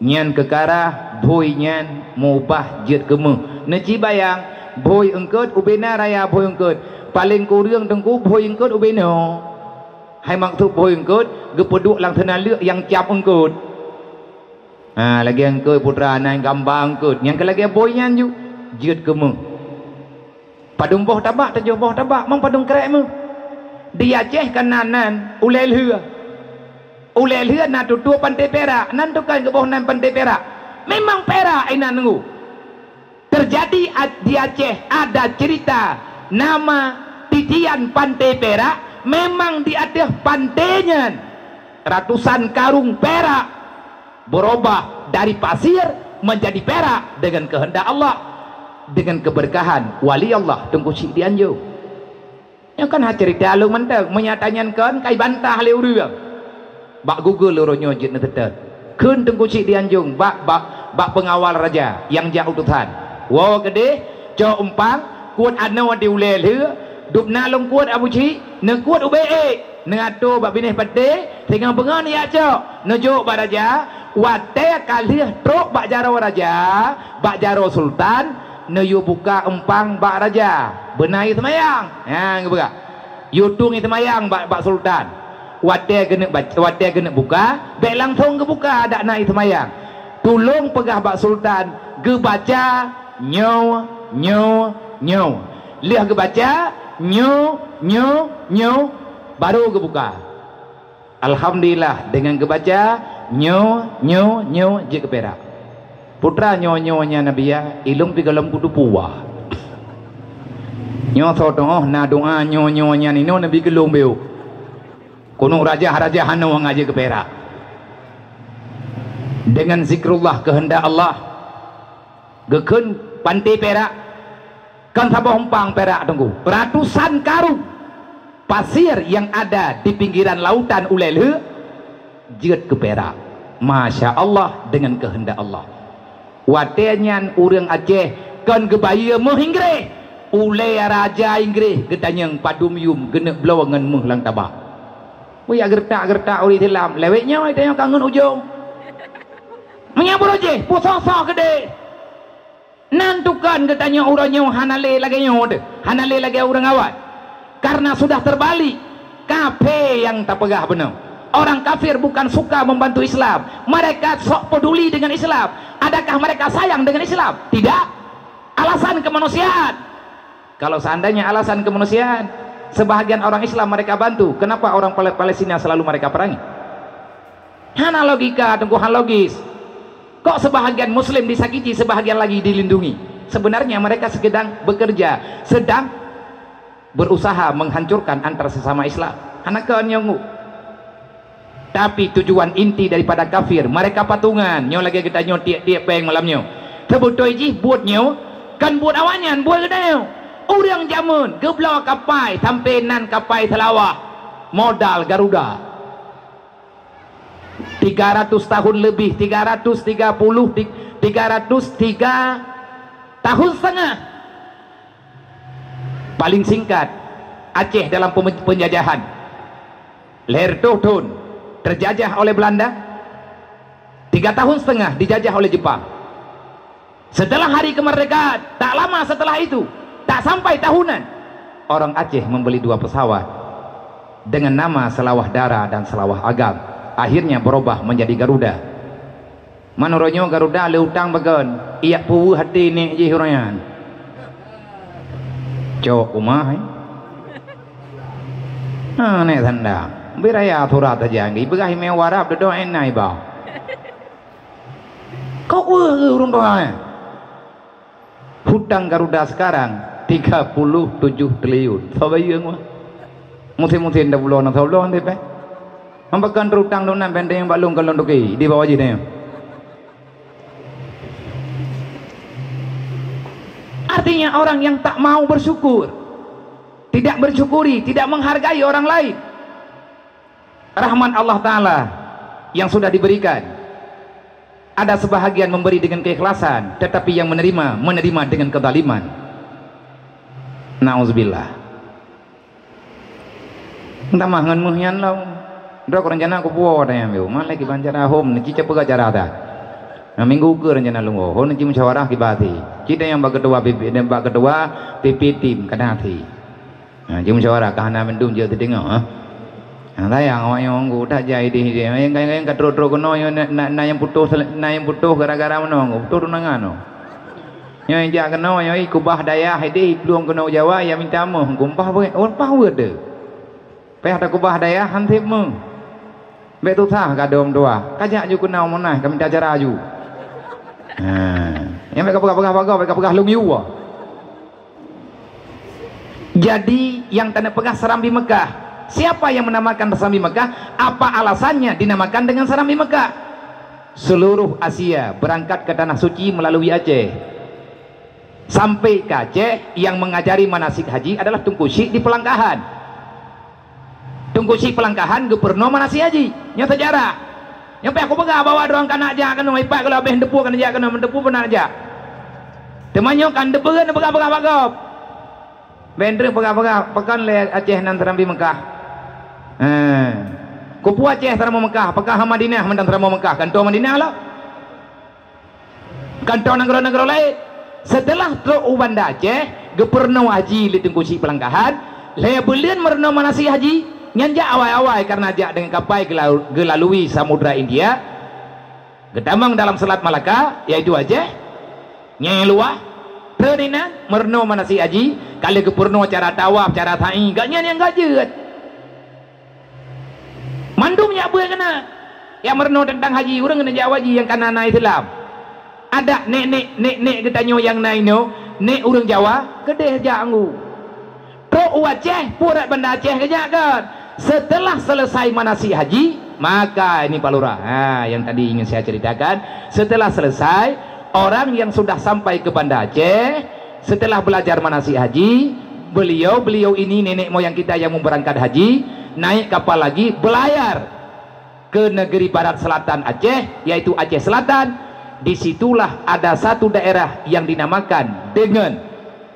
Nyan geukarah, bhôi nyan mubah jeuet keu méuh. Neuci bayang, bhôi eungkôt ubé na raya bhôi eungkôt. Paleng kureueng Teungku bhôi eungkôt ubé noe. Hai maksud bhôi eungkôt, geupeuduek lam seunaleuk nyang cap eungkôt. Ha, lagée eungkôt putra nan gamba eungkôt, nyang keu lagée bhôi nyan ju, jeuet keu méuh. Padum boh tabak, tujoh boh tabak, mang padum krek méuh. Di Aceh ka na nan ulée lheueh. Ulée lheueh na tutoe panté pirak, nan tukang geuboh nan panté pirak. Memang pirak inan nunggu. Terjadi a-, di Aceh ada cerita nama titian panté pirak, memang di ateueh panté nyan ratusan karung pirak berubah dari pasir Menjadi perak dengan kehendak Allah, dengan keberkahan wali Allah Teungku Chik di Anjong. Nyoe kan hana cerita lôn mantong, meunyo tanyan kon ka ibantah lé ureuëng. Bak Google uroe nyoe jeuet neuseutôt. Kheun Teungku Chik di Anjong bak, bak, bak pengawal raja nyang jak utosan. Woe keudeh, cok umpang, kuet anoe di ulée lheueh, dubna lôn kuet Abu Chik, neukuet ubé ék, neuatoe bak binéh paté, singoh beungon jak cok, neujok bak raja, watée ka lheueh trok bak jaroe raja, bak jaroe sultan, neuyue buka umpang bak raja. Beuna ie seumayang. Ha, geupeugah. Yue tueng ie seumayang bak, bak sultan. Watée geuneuk bac-, watée geuneuk buka, bék langsong geubuka dak na ie seumayang. Tulông peugah bak sultan, geubaca nyoe, nyoe, nyoe. Lheueh geubaca nyoe, nyoe, nyoe, baru geubuka. Alhamdulillah, dengan geubaca nyoe, nyoe, nyoe jeuet keu perak. Putra nyoe, nyoe nyan Nabi ya, ilông pi gohlom kuteupue. Nyoe soe teungoh na doa nyoe, nyoe nyan inoe Nabi geulông beuk. Keuneuk rajah-rajah anoe ngon jeuet keu perak. Dengan zikrullah keuheundak Allah, geukheun panté perak, Kan saboh umpang perak, Teungku. Ratusan karung pasir yang ada di pinggiran lautan ulée lheueh jeuet keu perak. Masya Allah, dengan kehendak Allah. Watée nyan ureuëng Aceh kon geubayeue méuh Inggréh. Ulée raja Inggréh geutanyong padum yum geuneuk bloe ngon méuh lam taba. Wih, geureutak-geureutak ureuëng Islam. Lewat nyoe, tanyoe ka ngon ujong. Meunyoe beurujeh, pusoh-soh keudeh. Nan tukon geutanyoe uroe nyoe hana lé lagée nyoe teuh, hana lé lagée ureuëng awai. Karena sudah terbalik, kafé nyang tapeugah bunoe. Orang kafir bukan suka membantu Islam, mereka sok peduli dengan Islam. Adakah mereka sayang dengan Islam? Tidak. Alasan kemanusiaan. Kalau seandainya alasan kemanusiaan, sebahagian orang Islam mereka bantu, kenapa orang Pale-, Palestina selalu mereka perangi? Hana logika, Teungku, hana logis. Kok sebahagian Muslim disakiti, sebahagian lagi dilindungi? Sebenarnya mereka sedang bekerja, sedang berusaha menghancurkan antar sesama Islam. Hana kon nyang ngu. Tapi tujuan inti daripada kafir, mereka patungan. Nyoe lagée geutanyoe tiek-tiek péng malam nyoe. Teubeutôi jih buet nyoe, kon buet awaknyan, buet geutanyoe. Ureuëng jameun geubloe kapai sampai nan kapai Seulawah, modal Garuda. Tiga ratus tahun lebih, tiga ratus tiga puluh, ti-, tiga ratus tiga tahun setengah. Paling singkat, Aceh dalam peme-, penjajahan. Lhèe reutôh thôn terjajah oleh Belanda, tiga tahun setengah dijajah oleh Jepang. Setelah hari kemerdekaan, tak lama setelah itu, tak sampai tahunan, orang Aceh membeli dua pesawat dengan nama Seulawah Dara dan Seulawah Agam. Akhirnya berubah menjadi Garuda. Man uroe nyoe Garuda le utang bagon, ijak puweuh até nek jih uroe nyan. Cok umah, eh. Ha, nek sanda. Beu raya surat saja, ipeugah ime warab dodo enai ba. Kok weueh ureueng tuha, eh? Hutang Garuda sekarang tiga puluh tujuh triliun. Soe bayeue ngon? Musim-musim dah bulan, soe bulan deh, peh. Membakkan terutang lunan benteng bak lôn kalon duki di bawah jih nyoe. Artinya orang yang tak mau bersyukur, tidak bersyukuri, tidak menghargai orang lain. Rahmat Allah Ta'ala yang sudah diberikan. Ada sebahagian memberi dengan keikhlasan, tetapi yang menerima, menerima dengan kezaliman. Nauzubillah. Tamah ngon méuh nyan lom. Droe rencana kupuwoe tanyong biu. Malai kiban cara hom, neuci peugah cara that. Nah, minggu keu rencana lôn woe. Hon neuci musyawarah kiban até. Ci tanyong bak ketua P P, bak ketua P P tim, kana até. Ha, jimusyawarah ka hana mandum jeuet teudeungoe, ha. Ha, sayang awak nyoe ngon geuh that jai deh, deh. Nyang, nyang, nyang ka trok-trok keunoe nyoe na, na, na nyang putôh sel-, na nyang putôh gara-gara meunoe ngon geuh, putôh tunangan nyoe. Nyoe jak keunoe nyoe kubah dayah deh, plueng keunoe Jawa, ya minta méuh, ngon bah weuet, oh, bah weuet deh. Payah takubah dayah han sép méuh. Bèk tusah ka dom dua. Ka jak ju keunoe Monas, ka minta cara ju. Ha. Nyang bèk ka peugah-peugah bagoe, bèk ka peugah lôn yue. Jadi, nyang taneuk peugah Serambi Mekah. Siapa yang menamakan Serambi Mekah? Apa alasannya dinamakan dengan Serambi Mekah? Seluruh Asia berangkat ke Tanah Suci melalui Aceh. Sampai ke Aceh, yang mengajari manasik haji adalah Teungku Chik di Pelangkahan. Teungku Chik Pelangkahan geupeurunoe manasik haji. Nyoe sejarah. Nyoe pih kupeugah bahwa droe ka neujak keunoe, ipat gohlom habéh neuteupeue ka neujak keunoe, neuteupeue pih neujak. Teuma nyoe kan neupeugah, neupeugah-peugah bak gob. Bék treuk peugah-peugah, pakon lé Aceh nan seuramoe Meukah. Eh. Keupeue Aceh seuramoe Meukah, pakon hana Madinah mantong seuramoe Meukah, kan toe Madinah lah. Kan toe nanggroe-nanggroe laén. Seuteulah trok u Banda Aceh, geupeurunoe haji lé Teungku Chik Pelangkahan, lhée buleuen meurunoe manasik haji, nyan jak awai-awai kareuna jak deungon kapai geula-, geulalui Samudra India, geutamong dalam Selat Malaka, yaitu Aceh, nyang luwah, treuk inan meurunoe manasik haji, ka lheueh geupeurunoe cara tawaf, cara sa'i, gobnyan nyang ka jeuet. Mandum jak beuet keunan. Nyang meurunoe teuntang haji, ureuëng keuneuk jak haji nyang ka na, na Islam. Adak nek-nek, nek-nek geutanyoe nyang na inoe, nek ureuëng Jawa, keudeh jak anggô. Trok u Aceh, pue rot Banda Aceh geujak kon. Setelah selesai manasik haji, maka ini Pak Lurah. Ha, yang tadi ingin saya ceritakan, setelah selesai, orang yang sudah sampai ke Banda Aceh, setelah belajar manasik haji, beliau-beliau ini nenek moyang kita yang mau berangkat haji, naik kapal lagi, berlayar ke negeri barat selatan Aceh, yaitu Aceh Selatan. Di situlah ada satu daerah yang dinamakan dengan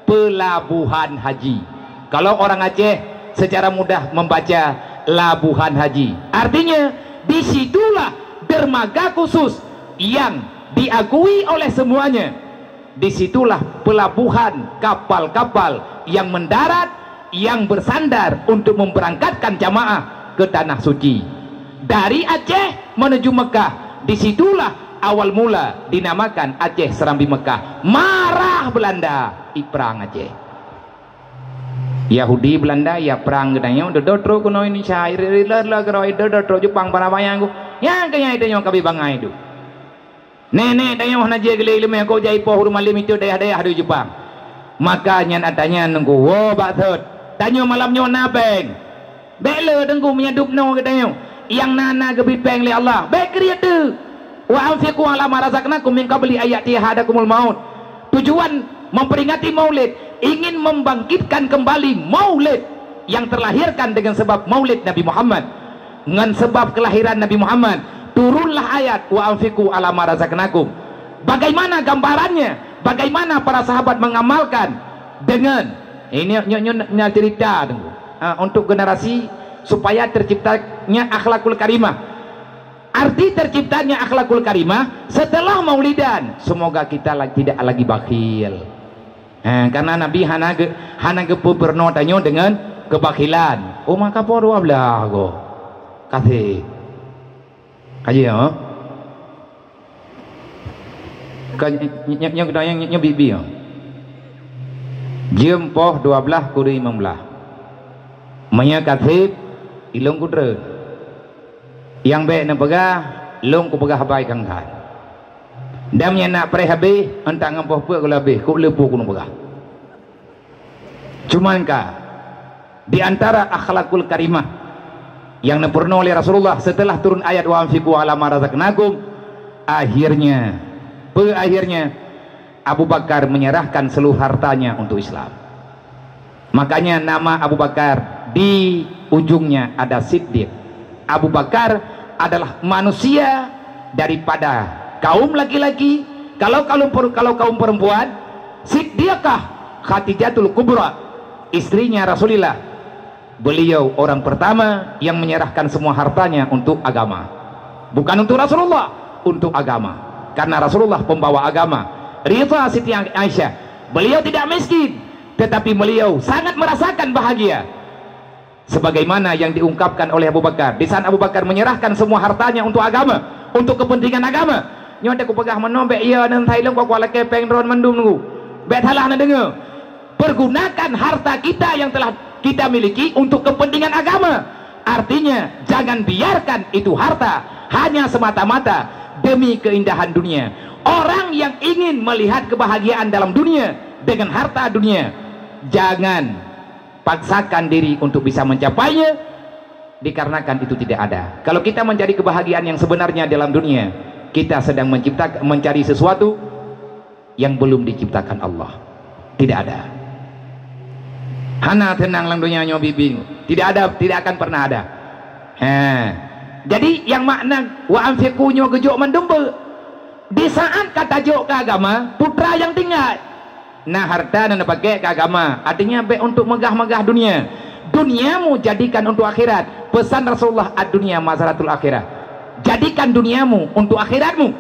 Pelabuhan Haji. Kalau orang Aceh secara mudah membaca Labuhan Haji. Artinya, di situlah dermaga khusus yang diakui oleh semuanya. Di situlah pelabuhan kapal-kapal yang mendarat, yang bersandar untuk memberangkatkan jamaah ke Tanah Suci. Dari Aceh menuju Mekah, di situlah awal mula dinamakan Aceh Serambi Mekah. Marah Belanda, iprang Aceh. Yahudi Belanda ya prang geutanyoe, dodo trok keunoe Indonesia, ri-, ri-, la, la, keuroi, dodo trok Jepang para bayang ku. Nyang keu nyan tanyoe ka bi bangai tu. Nenek tanyoe hana jeuet geulé ileumèe, kok jai poh ureueng malém itu dayah-dayah di Jepang. Maka nyan ata nyan Teungku, woe bak thot. Tanyoe malam nyoe na péng. Bèk le Teungku meunyo dub noe geutanyoe. Nyang na, na geubri péng lé Allah. Bèk kriet teuk. Wa anfiqu ala ma razaqnakum min qabli an ya'tiya ahadakumul maut. Tujuan memperingati Maulid, ingin membangkitkan kembali Maulid yang terlahirkan dengan sebab Maulid Nabi Muhammad. Ngon sebab kelahiran Nabi Muhammad, turunlah ayat, "Wa anfiqu ala ma razaqnakum." Bagaimana gambarannya? Bagaimana para sahabat mengamalkan dengan ini, nyoe, nyoe, nyoe cerita tu. Ha, untuk generasi supaya terciptanya akhlakul karimah. Arti terciptanya akhlakul karimah setelah Maulidan, semoga kita la-, tidak lagi bakhil. Ha, karena Nabi hana ge-, hana geupeurunoe tanyoe dengan kebakhilan. Oh, maka poh dua belas go. Kasih. Aja, ha? Ka ny-, ny-, ny-, ny-, ny-, ny-, bibi, ha? Jeuem poh dua belas kuri limong belas. Meunyo kasih, ilong kudreun. Nyang bèk neupeugah, lôn kupeugah haba nyang khan. Dan meunyo na preh habéh, eunteuk ngon poh peuet gohlom habéh, kok le peue keuneuk peugah. Cuman ka, di antara akhlakul karimah nyang neupeurunoe lé Rasulullah setelah turun ayat "Wa anfiqu ala ma razaqnakum", akhirnya, peu akhirnya, Abu Bakar menyerahkan seluruh hartanya untuk Islam. Makanya nama Abu Bakar di ujungnya ada Siddiq. Abu Bakar adalah manusia daripada kaum laki-laki. Kalau, kalau per-, kalau kaum perempuan, Siddiqah Khadijatul Kubra, istrinya Rasulullah. Beliau orang pertama yang menyerahkan semua hartanya untuk agama. Bukan untuk Rasulullah, untuk agama. Karena Rasulullah pembawa agama. Ridha Siti Aisyah. Beliau tidak miskin, tetapi beliau sangat merasakan bahagia. Sebagaimana yang diungkapkan oleh Abu Bakar. Di saat Abu Bakar menyerahkan semua hartanya untuk agama, untuk kepentingan agama. Nyoe teuh kupeugah meunoe bèk, ya, nan Thailand kuat-kuat lakèe péng droen mandum nunggu. Bèk salah na deungoe. Pergunakan harta kita yang telah kita miliki untuk kepentingan agama. Artinya, jangan biarkan itu harta hanya semata-mata demi keindahan dunia. Orang yang ingin melihat kebahagiaan dalam dunia dengan harta dunia, jangan paksakan diri untuk bisa mencapainya, dikarenakan itu tidak ada. Kalau kita mencari kebahagiaan yang sebenarnya dalam dunia, Kita sedang mencipta, mencari sesuatu yang belum diciptakan Allah. Tidak ada. Hana teunang lam donya nyoe bibi. Tidak ada, tidak akan pernah ada. Ha. Jadi yang makna wa anfiqu nyoe geujok mandum beu. Di saat ka tajok keu agama, putra nyang tinggai. Na harta na neupakè keu agama, artinya bèk untuk meugah-meugah dunia. Duniamu jadikan untuk akhirat. Pesan Rasulullah, "Ad-dunya mazra'atul akhirah." Jadikan duniamu untuk akhiratmu.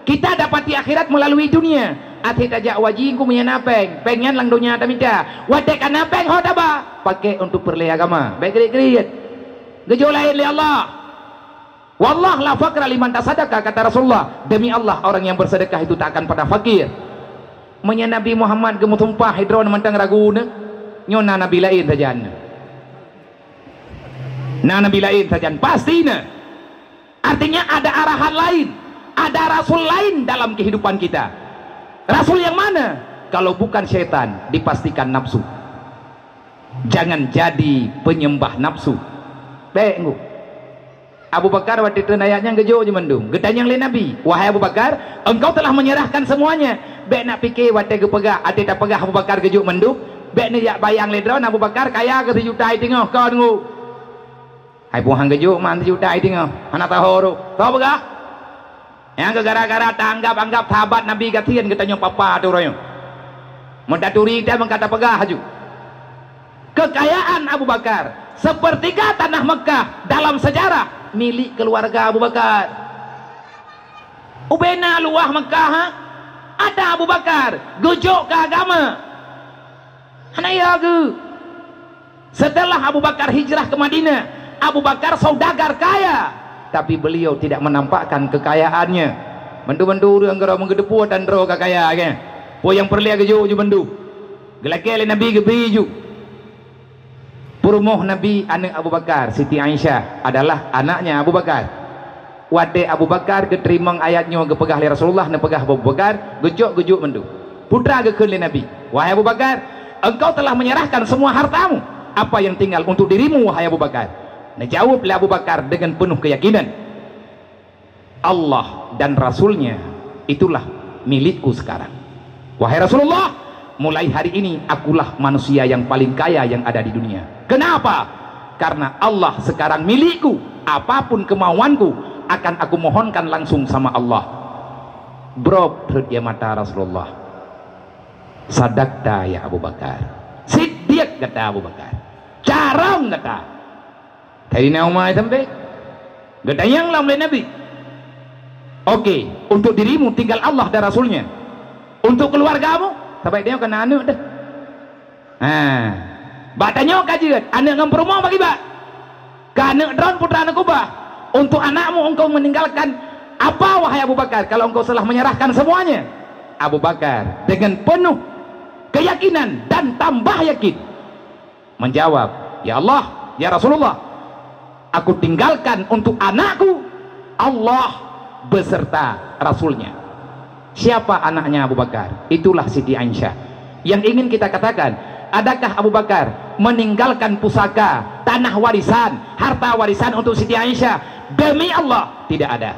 Kita dapati akhirat melalui dunia. Até tajak haji, ku meunyo na pèng, pèng nyan lam donya tamita. Watèe ka na pèng ho taba, pakè untuk peureulèe agama. Bèk kriet-kriet. Geujok laén lé Allah. "Wallah la faqra liman tasaddaqa," kata Rasulullah. Demi Allah, orang yang bersedekah itu tak akan pernah fakir. Meunyo Nabi Muhammad geumeusumpah, hidroe mantong ragu na, nyoe na nabi laén sajan. Na nabi laén sajan, pasti na. Artinya ada arahan lain, ada rasul lain dalam kehidupan kita. Rasul yang mana? Kalau bukan syaitan, dipastikan nafsu. Jangan jadi penyembah nafsu. Bèk ngu. Abu Bakar watèe treun ayat nyan geujok jimandum. Geutanyong lé Nabi, "Wahai Abu Bakar, engkau telah menyerahkan semuanya." Bèk nak pike watèe geupeugah, até tapeugah Abu Bakar geujok mandum. Bèk neujak bayang lé droen Abu Bakar kaya keu sijuta i teungoh kon ngu. Hai puhang geujok man sijuta i teungoh, hana taho roh. Soe peugah? Nyang keu gara-gara taanggab-anggab sahabat Nabi gasien geutanyoe papa ateueh uroe nyoe. Meutaturi teuh meuka tapeugah laju. Kekayaan Abu Bakar, sepertiga tanah Mekah dalam sejarah milik keluarga Abu Bakar. Ubena luwah Mekah, ha? Ada Abu Bakar, geujok keu agama. Hana ya geu. Setelah Abu Bakar hijrah ke Madinah, Abu Bakar saudagar kaya, tapi beliau tidak menampakkan kekayaannya. Bantu-bantu ureuëng keudroe meugeudeupu dan droe ka kaya, kan? Peue nyang peureulée geujok ju bantu. Geulakée lé Nabi geubi ju. Peurumoh Nabi aneuk Abu Bakar, Siti Aisyah, adalah anaknya Abu Bakar. Watée Abu Bakar geuteurimong ayat nyoe geupeugah lé Rasulullah, neupeugah Abu Bakar, geucok geujok mandum. Putra geukheun lé Nabi, "Wahai Abu Bakar, engkau telah menyerahkan semua hartamu. Apa yang tinggal untuk dirimu, wahai Abu Bakar?" Neujaweueb lé Abu Bakar deungon peunoh keuyakinan, "Allah dan Rasul-Nya itulah milikku sekarang. Wahai Rasulullah, mulai hari ini akulah manusia yang paling kaya yang ada di dunia. Kenapa? Karena Allah sekarang milikku. Apapun kemauanku akan aku mohonkan langsung sama Allah." Brok treuk ie mata Rasulullah. "Sadaqta ya Abu Bakar." Siddiq gata Abu Bakar. Carông gata. Saidina Umar sampai geutanyong lom lé Nabi. Oke, untuk dirimu tinggal Allah dan Rasul-Nya. Untuk keluargamu, sabai tanyoe keu aneuk deh. Ha. Bak tanyoe ka jeuet, aneuk ngon peurumoh bagi bak. Keu aneuk droen putra aneuk ubah. Untuk anakmu engkau meninggalkan apa, wahai Abu Bakar, kalau engkau telah menyerahkan semuanya? Abu Bakar dengan penuh keyakinan dan tambah yakin menjawab, "Ya Allah, ya Rasulullah, aku tinggalkan untuk anakku Allah beserta Rasul-Nya." Siapa anaknya Abu Bakar? Itulah Siti Aisyah. Yang ingin kita katakan, adakah Abu Bakar meninggalkan pusaka, tanah warisan, harta warisan untuk Siti Aisyah? Demi Allah, tidak ada.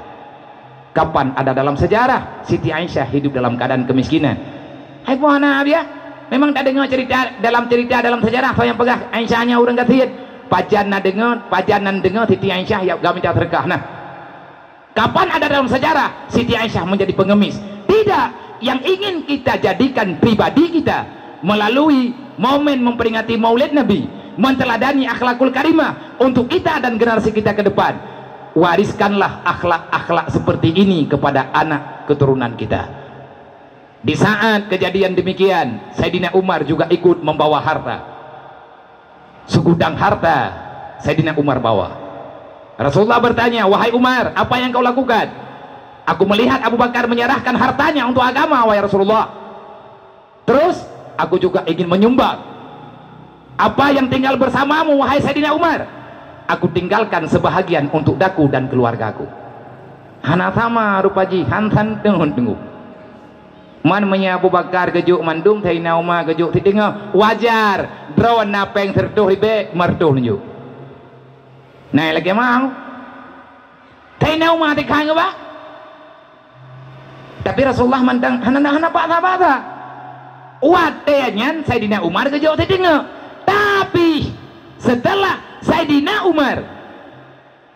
Kapan ada dalam sejarah Siti Aisyah hidup dalam keadaan kemiskinan? Hai puhana biah. Memang tak dengar cerita dalam, cerita dalam sejarah, soe nyang peugah Aisyah nyan ureuëng gasien. Pajan na deungoe, pajan nan deungoe Siti Aisyah ya gam minta sedekah nah. Kapan ada dalam sejarah Siti Aisyah menjadi pengemis? Tidak. Yang ingin kita jadikan pribadi kita melalui momen memperingati Maulid Nabi, menteladani akhlakul karimah untuk kita dan generasi kita ke depan. Wariskanlah akhlak-akhlak seperti ini kepada anak keturunan kita. Di saat kejadian demikian, Saidina Umar juga ikut membawa harta. Segudang harta Saidina Umar bawa. Rasulullah bertanya, "Wahai Umar, apa yang kau lakukan?" "Aku melihat Abu Bakar menyerahkan hartanya untuk agama, wahai Rasulullah. Terus, aku juga ingin menyumbang. Apa yang tinggal bersamamu, wahai Saidina Umar?" "Aku tinggalkan sebahagian untuk daku dan keluargaku." Hana sama rupa jih, han san teungoh-teungoh. Man meunyoe Abu Bakar geujok mandum, Saidina Umar geujok sideungoe, wajar. Droe na péng seureutôh ribèe, meureutoh neujok. Nah, lagèe mau. Saidina Umar tikhan geuba. Tapi Rasulullah mantong hana, hana paksa-paksa. Watée nyan Saidina Umar geujok siteungoh. Tapi setelah Saidina Umar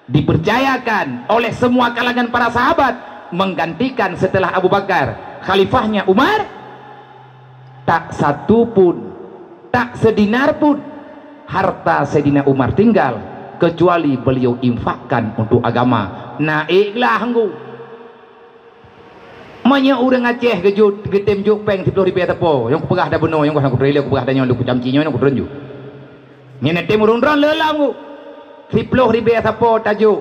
dipercayakan oleh semua kalangan para sahabat menggantikan setelah Abu Bakar, khalifahnya Umar, tak satu pun, tak sedinar pun harta Saidina Umar tinggal, kecuali beliau infakkan untuk agama. Naiklah nggu. Meunyoe ureuëng Aceh geujok, geutem jok péng siploh ribée sapo, nyang kupeugah dah bunoe, nyang kupeugah dah nyoe, nyang kupeugah dah nyoe, nyang kupeugah dah nyoe. Nyan tem ureuëng droen leulam nggu. Siploh ribée sapo tajok.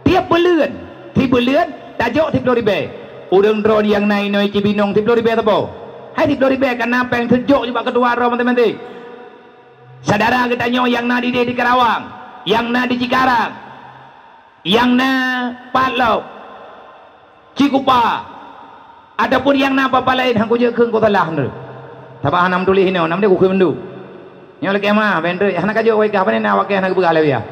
Tieb buleuen, sibuleuen tajok siploh ribée. Ureuëng droen nyang na inoe Cibinong siploh ribée sapo. Hai siploh ribée ka na péng seujok jubak keudua droe maté-maté. Syedara geutanyoe nyang na di, di Karawang, nyang na di Cikarang, nyang na pat lom, Cikupa, ataupun nyang na papa laén, han kujeuet kheun ku salah nyoe. Sabab hana meutuléh inoe, nam deh kukheun mandum. Nyoe lakée meu'ah, bèk treuk, hana kajok wai kah, pane na awak kah hana geupeugah lé biah.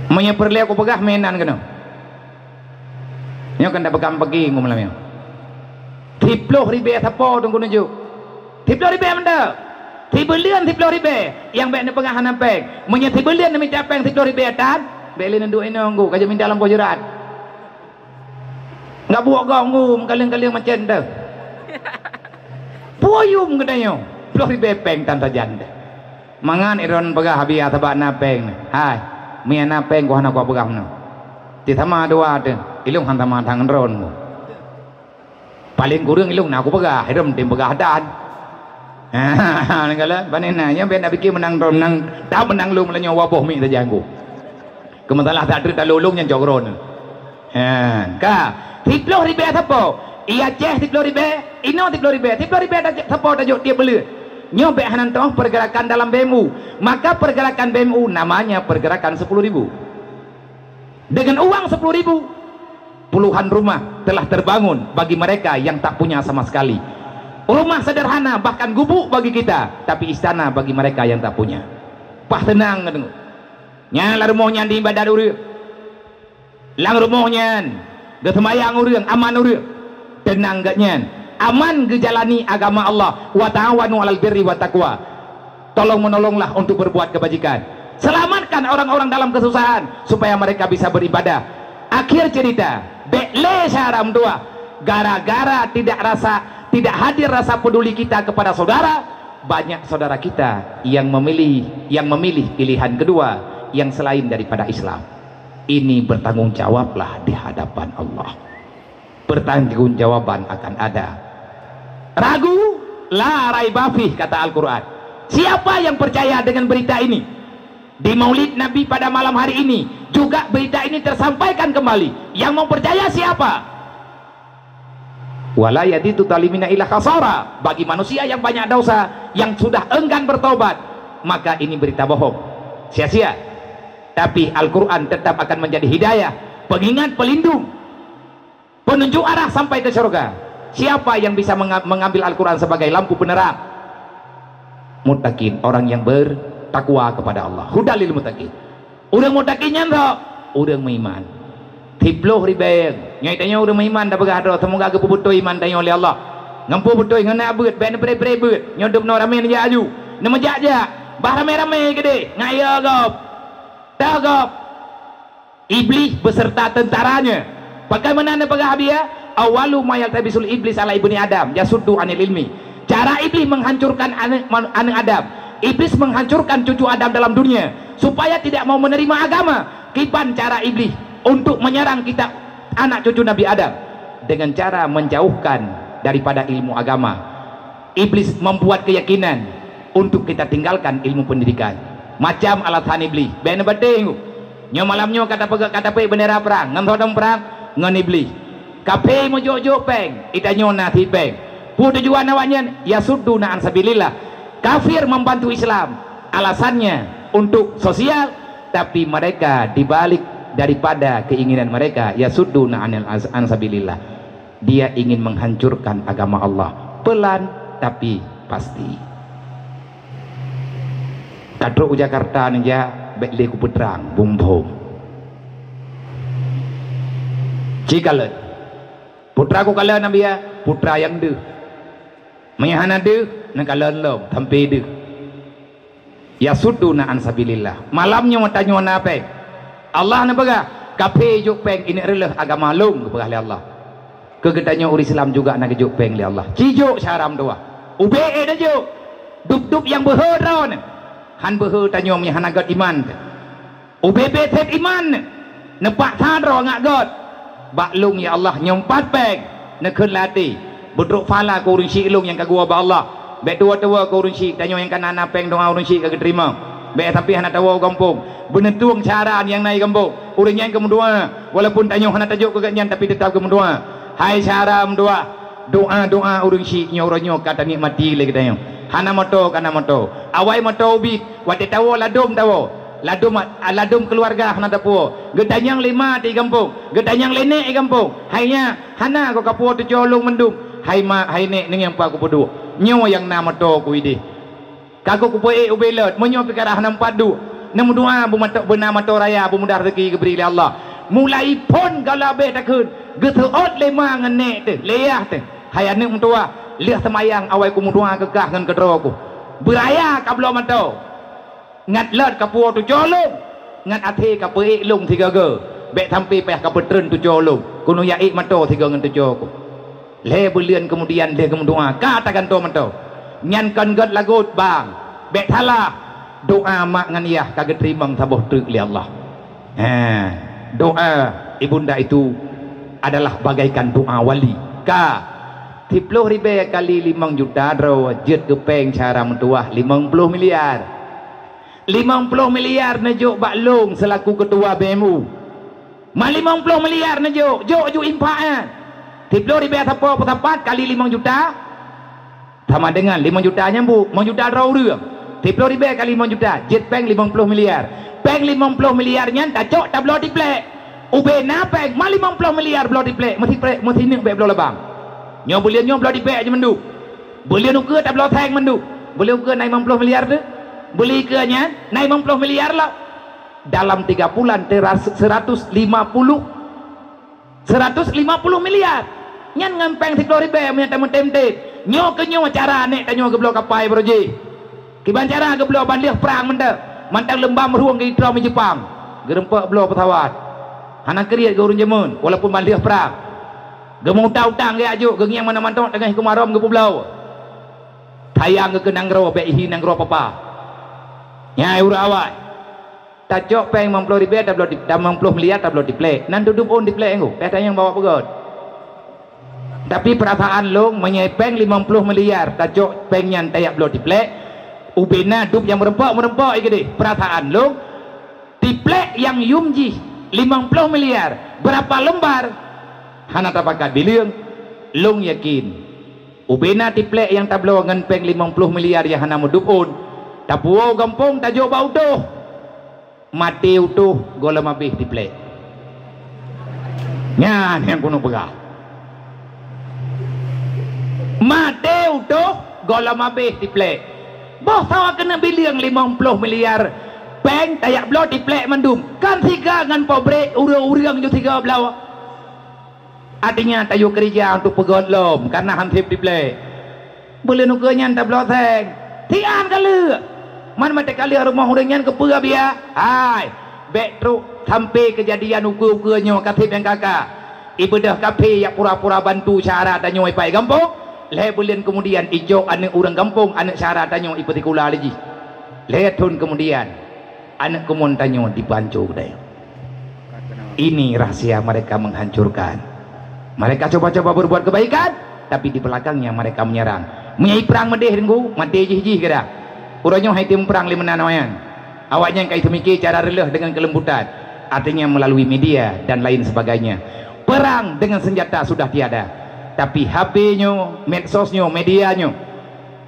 Meunyoe peureulée kupeugah meunan keunoe. Nyoe kan dak peugah pagi ngon malam nyoe. Siploh ribée sapo teungku neujok. Siploh ribée mantong. Sibuleuen siploh ribée, nyang bèk neupeugah hana péng. Meunyoe sibuleuen neumita péng siploh ribée tan, bèk lé neuduek inoe nggu, ka jeuet mita lam poh jeurat. Enggak buok gong nggu, meukaleng-kaleng macam tu. Puyum geutanyoe, ploh ribée péng tan sajan deh. Mangat iron peugah biasa bak na péng nyoe. Hai, meunyo na péng ku hana kupeugah meunoe. Ti sama dua teuh, ilong han sama thang ron mu. Paléng kureueng ilong na kupeugah, iron tem peugah dan. Ha, nyan kala, bani na, nyan bèk na pikir meunang ron, meunang, tak meunang lom meunyoe waboh mi saja nggu. Keu masalah that treuk talulông nyan cok droeneuh. Ha, ka. Siploh ribée sapo? I Aceh siploh ribée, inoe siploh ribée. Siploh ribée ta-, sapo tajok tieb buleuen? Nyoe bèk hana teu'oh pergerakan dalam B M U. Maka pergerakan B M U namanya pergerakan sepuluh ribu. Dengan uang sepuluh ribu, puluhan rumah telah terbangun bagi mereka yang tak punya sama sekali. Rumah sederhana, bahkan gubuk bagi kita, tapi istana bagi mereka yang tak punya. Paih seunang geutanyoe. Nyan lam rumoh nyan di ibadat ureueng. Lam rumoh nyan geuseumayang ureueng, aman ureueng. Teunang geuh nyan. Aman geujalani agama Allah. Wa ta'awanu 'alal birri wat taqwa. Tolong menolonglah untuk berbuat kebajikan. Selamatkan orang-orang dalam kesusahan supaya mereka bisa beribadah. Akhir cerita, bèk lé syara meutuah. Gara-gara tidak rasa, tidak hadir rasa peduli kita kepada saudara, banyak saudara kita yang memilih, yang memilih pilihan kedua yang selain daripada Islam. Ini bertanggung jawablah di hadapan Allah. Pertanggungjawaban akan ada. Ragu? La raiba fih, kata Al-Quran. Siapa yang percaya dengan berita ini? Di Maulid Nabi pada malam hari ini juga berita ini tersampaikan kembali. Yang mau percaya siapa? Wala yazidu zalimina illa khasara. Bagi manusia yang banyak dosa, yang sudah enggan bertobat, maka ini berita bohong. Sia-sia. Tapi Al-Quran tetap akan menjadi hidayah, pengingat, pelindung, penunjuk arah sampai ke syurga. Siapa yang bisa menga-, mengambil Al-Quran sebagai lampu penerang? Muttaqin, orang yang bertakwa kepada Allah. Hudal lil muttaqin. Ureueng muttaqin nyan soe? Ureueng meuiman. Siploh ribée. Nyoe tanyoe ureueng meuiman tapeugah droe, seumoga geupeubeutôi iman tanyoe lé Allah. Ngon peue beutôi, ngon na beuet, bèk neupreh-preh beuet. Nyoe dum noe ramé neujak aju. Neumeujak-jak. Bah ramé-ramé keudeh. Ngon ya gob. Teuh gob. Iblih beserta tentaranya. Bagaimana neupeugah biya? Awalu ma yaltabisul iblis ala ibni Adam, yasuddu anil ilmi. Cara Iblih menghancurkan aneuk man-, aneuk Adam. Iblis menghancurkan cucu Adam dalam dunia supaya tidak mau menerima agama. Kiban cara Iblih untuk menyerang kita, anak cucu Nabi Adam, dengan cara menjauhkan daripada ilmu agama. Iblis membuat keyakinan untuk kita tinggalkan ilmu pendidikan. Macam alasan Iblih. Bèk neubaté nggu. Nyoe malam nyoe ka tapeugot, ka tapeuék bendera perang. Ngon soe dong perang? Ngon Iblih. Kafé meujok-jok péng, geutanyoe na sit péng. Peue tujuan awaknyan? Yasudduna an sabilillah. Kafir membantu Islam. Alasannya untuk sosial, tapi mereka di balik daripada keinginan mereka, yasudduna anil as-, an sabilillah. Dia ingin menghancurkan agama Allah. Pelan tapi pasti. Ka trok u Jakarta neujak, bèk lé kupeutrang, bum-bum. Cikalon. Putra ku kalon, Nabi, ya, putra nyang deuh. Meunyo hana deuh, neukalon lom, sampoe deuh. Yasudduna an sabilillah. Malam nyoe tanyoe na péng. Allah neupeugah, kafé jok péng, ineuk reuloh agama lôn, geupeugah lé Allah. Keu geutanyoe ureuëng Islam juga na geujok péng lé Allah. Ci jok syara meutuwah. Ubé ék neujok. Dub-dub nyang beuhe droeneuh. Han beuhe tanyoe meunyo hana gét iman teuh. Ubé-bé that iman, neupaksa droe ngat gét. Bak lôn, ya Allah, nyoe pat péng, neukheun lé até. Beutrok pahala keu ureuëng syik lôn nyang ka geuwoe bak Allah. Bék tuwoe-tuwoe keu ureuëng syik, tanyoe nyang ka na péng doá ureuëng syik ka geuteurimong. Bék sampoe hana tawoe u gampông. Beuneutueng syara nyang na i gampông. Ureuëng nyan geumeudoá, walaupun tanyoe hana tajok keu gobnyan, tapi teutab geumeudoá. Hai syara meudoá, doá-doá ureuëng syik nyoe uroe nyoe ka tanikmati lé geutanyoe. Hana moto ka na moto. Awai moto ubit, watée tawoe ladôm tawoe. Ladôm, ladôm keuluwarga hana tapuwoe. Geutanyong lé ma teuh i gampông, geutanyong lé nék i gampông. Hai nyan, hana kah kapuwoe teucue lôn mandum. Hai ma, hai nék, ngon nyang pat kupeuduek? Nyoe nyang na moto ku idéh. Ka kupeuék ubé lôt, meunyoe pih ka hana meupat duek. Neumeudoá beumato, beuna moto raya, beumudah rezeki geubri lé Allah. Mulai phon gohlom abéh takheun, geuseuôt lé ma ngon nék teuh, lé yah teuh. Hai aneuëk meutuwah, lheueh seumayang awai kumeudoá keu kah ngon keu droe ku. Beuraya kabloe moto. Ngat lôt kapuwoe teucue lôn, ngat até kapeuék lôn sigoe-goe. Bék sampoe payah kapeutreun teucue lôn, keuneuk jak ék moto sigoe ngon teucue ku. Lhée buleuen keumudian lheueh geumeudoá ka tagantoe moto. Nyan kon gét lagot, bang. Bék salah, doá mak ngon yah ka geuteurimong saboh treuk lé Allah. He, doá ibunda itu adalah bagaikan doá wali. Ka, siploh ribée kali limong juta droe jeuet keu péng syara meutuwah limong ploh miliar. Limong ploh miliar neujok bak lôn seulaku keutua B M U. Ma limong ploh miliar neujok, jok ju infak nyan. Siploh ribée sapo peusapat kali limong juta, sama dengan limong juta nyang bu, limong juta droe ureuëng. Siploh ribée kali limong juta, jeuet péng limong ploh miliar. Péng limong ploh miliar nyan tacok tabloe tiplek. Ubé na péng, ma limong ploh miliar bloe tiplek, meusiprek, meusineuk bék bloe labang. Nyoe buleuen nyoe bloe tiplek aja mandum. Buleuen ukeue tabloe seng mandum. Buleuen ukeue na limong ploh miliar teuh. Buleuen ukeue nyan na limong ploh miliar lom. Dalam tiga bulan teras seratus lima puluh, seratus lima puluh miliar. Nyan ngon péng siploh ribée meunyo tameutem-tem. Nyoe keuh nyoe cara aneuk tanyoe geubloe kapai baroe jih. Kiban cara geubloe ban lheueh prang mantong. Mantong leumbam rueng geutrom di Jepang. Geureumpok bloe peusawat. Hana kriet geu ureuëng jameun, walaupun ban lheueh prang. Geumeuutang-utang geuyak jok, geungieng mantong-mantong teungoh huköm harôm geupeubloe. Sayang geu keu nanggroe, bék ihi nanggroe papa. Nyan ureuëng awai. Tacok péng limong ploh ribée tabloe di, limong ploh miliar tabloe tiplek. Nan tudub ôn tiplek ngu, péh tanyong bawa peugöt. Tapi peurasaan lôn, meunyoe péng limong ploh miliar tacok péng nyan tajak bloe tiplek, ubé na dub nyang meureumpok-meureumpok i keudeh. Peurasaan lôn, tiplek nyang yum jih limong ploh miliar, beurapa leumbar? Hana tapakat bileueng. Lôn yakin, ubé na tiplek nyang tabloe ngon péng limong ploh miliar nyang hana meudub ôn, tapuwoe gampông tajok bak utoh. Maté utoh gohlom abéh tiplek. Nyan nyang keuneuk peugah. Maté utoh gohlom abéh tiplek. Boh sawa keuneuk bileueng limong ploh miliar péng tajak bloe tiplek mandum. Kan siga ngon pabrék ureuëng-ureuëng ju siga bloe. Artinya tayue keurija untuk peugöt lom, karena han sép tiplek. Buleuen ukeue nyan tabloe seng. Sian ka lheueh. Man maté ka lheueh rumoh ureuëng nyan keupeue biya? Hai, bék trok sampoe keujadian ukeue-ukeue nyoe ka sép nyang ka-ka. Ibeudôh kafé jak pura-pura bantu syedara tanyoe ipai gampông, lhée buleuen keumudian ijok aneuëk ureuëng gampông, aneuëk syedara tanyoe ipeusikula lé jih. Lhée thon keumudian, aneuëk keumuen tanyoe dibanco geutanyoe. Ini rahasia mereka menghancurkan. Mereka coba-coba berbuat kebaikan, tapi di belakangnya mereka menyerang. Meunyoe iprang meudeh Teungku, maté jih-jih keudeh. Uroe nyoe hai tem prang lé meunan awaknyan. Awaknyan ka jiteumiké cara reuloh dengan kelembutan, artinya melalui media dan lain sebagainya. Perang dengan senjata sudah tiada, tapi H P nyoe, medsos nyoe, media nyoe,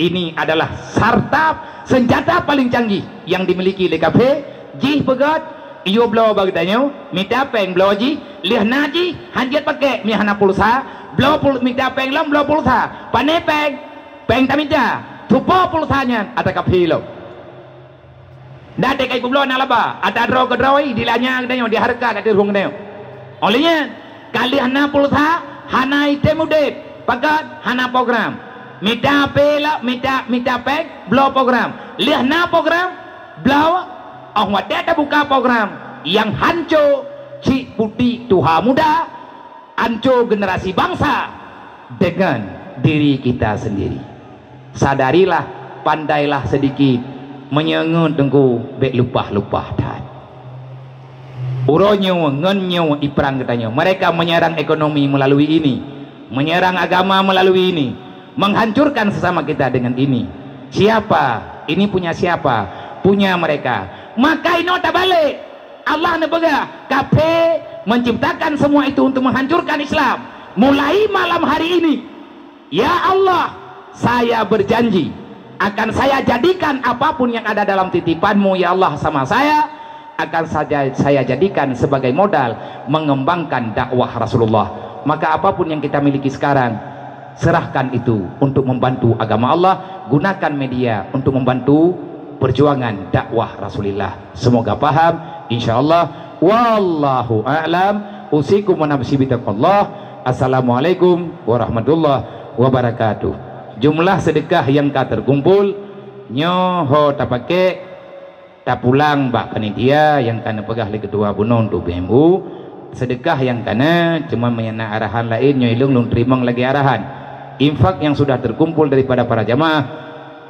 ini adalah sarta senjata paling canggih yang dimiliki lé kafé. Jih peugöt, iyue bloe bak geutanyoe, mita péng bloe jih, lheueh na jih, han jeuet pakék meunyo hana pulsa, bloe pul-, mita péng lom bloe pulsa. Pané péng? Péng tamita, tupo pulsa nyan ata kafé lom. Dan teuka ipeubloe na laba, ata droe keudroe dilanya geutanyoe, dihareukat ateueh rhueng geutanyoe. Óh lheueh nyan, ka lheueh na pulsa, Hana item udeb, pakat hana program. Mita pela, mita, mita pek, bloe program. Lheueh na program, bloe, oh watée tabuka program nyang hanco cik putik tuha muda, hanco generasi bangsa dengan diri kita sendiri. Sadarilah, pandailah sedikit, meunyoe ngon teungku bék lupah-lupah that. Uroe nyoe ngon nyoe iprang geutanyoe. Mereka menyerang ekonomi melalui ini, menyerang agama melalui ini, menghancurkan sesama kita dengan ini. Siapa? Ini punya siapa? Punya mereka. Maka inoe tabalek. Allah neupeugah, kaphé menciptakan semua itu untuk menghancurkan Islam. Mulai malam hari ini, ya Allah, saya berjanji akan saya jadikan apapun yang ada dalam titipan-Mu, ya Allah, sama saya, akan saja saya jadikan sebagai modal mengembangkan dakwah Rasulullah. Maka apapun yang kita miliki sekarang, serahkan itu untuk membantu agama Allah, gunakan media untuk membantu perjuangan dakwah Rasulullah. Semoga paham, insya Allah. Wallahu a'lam. Usikum wa nafsi bitaqwallah. Assalamualaikum warahmatullahi wabarakatuh. Jumlah sedekah yang ka terkumpul, nyoe ho tapakék tapulang bak panitia nyang ka neupeugah lé ketua bunoe untuk B M U. Sedekah nyang ka na, cuma meunyo na arahan laén nyoe ilong lôn teurimong lagée arahan. Infak yang sudah terkumpul daripada para jamaah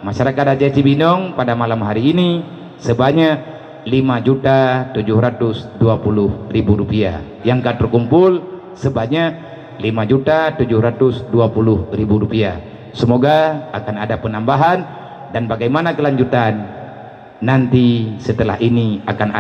masyarakat Aceh Cibinong pada malam hari ini sebanyak lima juta tujuh ratus dua puluh ribu rupiah. Yang ka terkumpul sebanyak lima juta tujuh ratus dua puluh ribu rupiah. Semoga akan ada penambahan dan bagaimana kelanjutan nanti setelah ini akan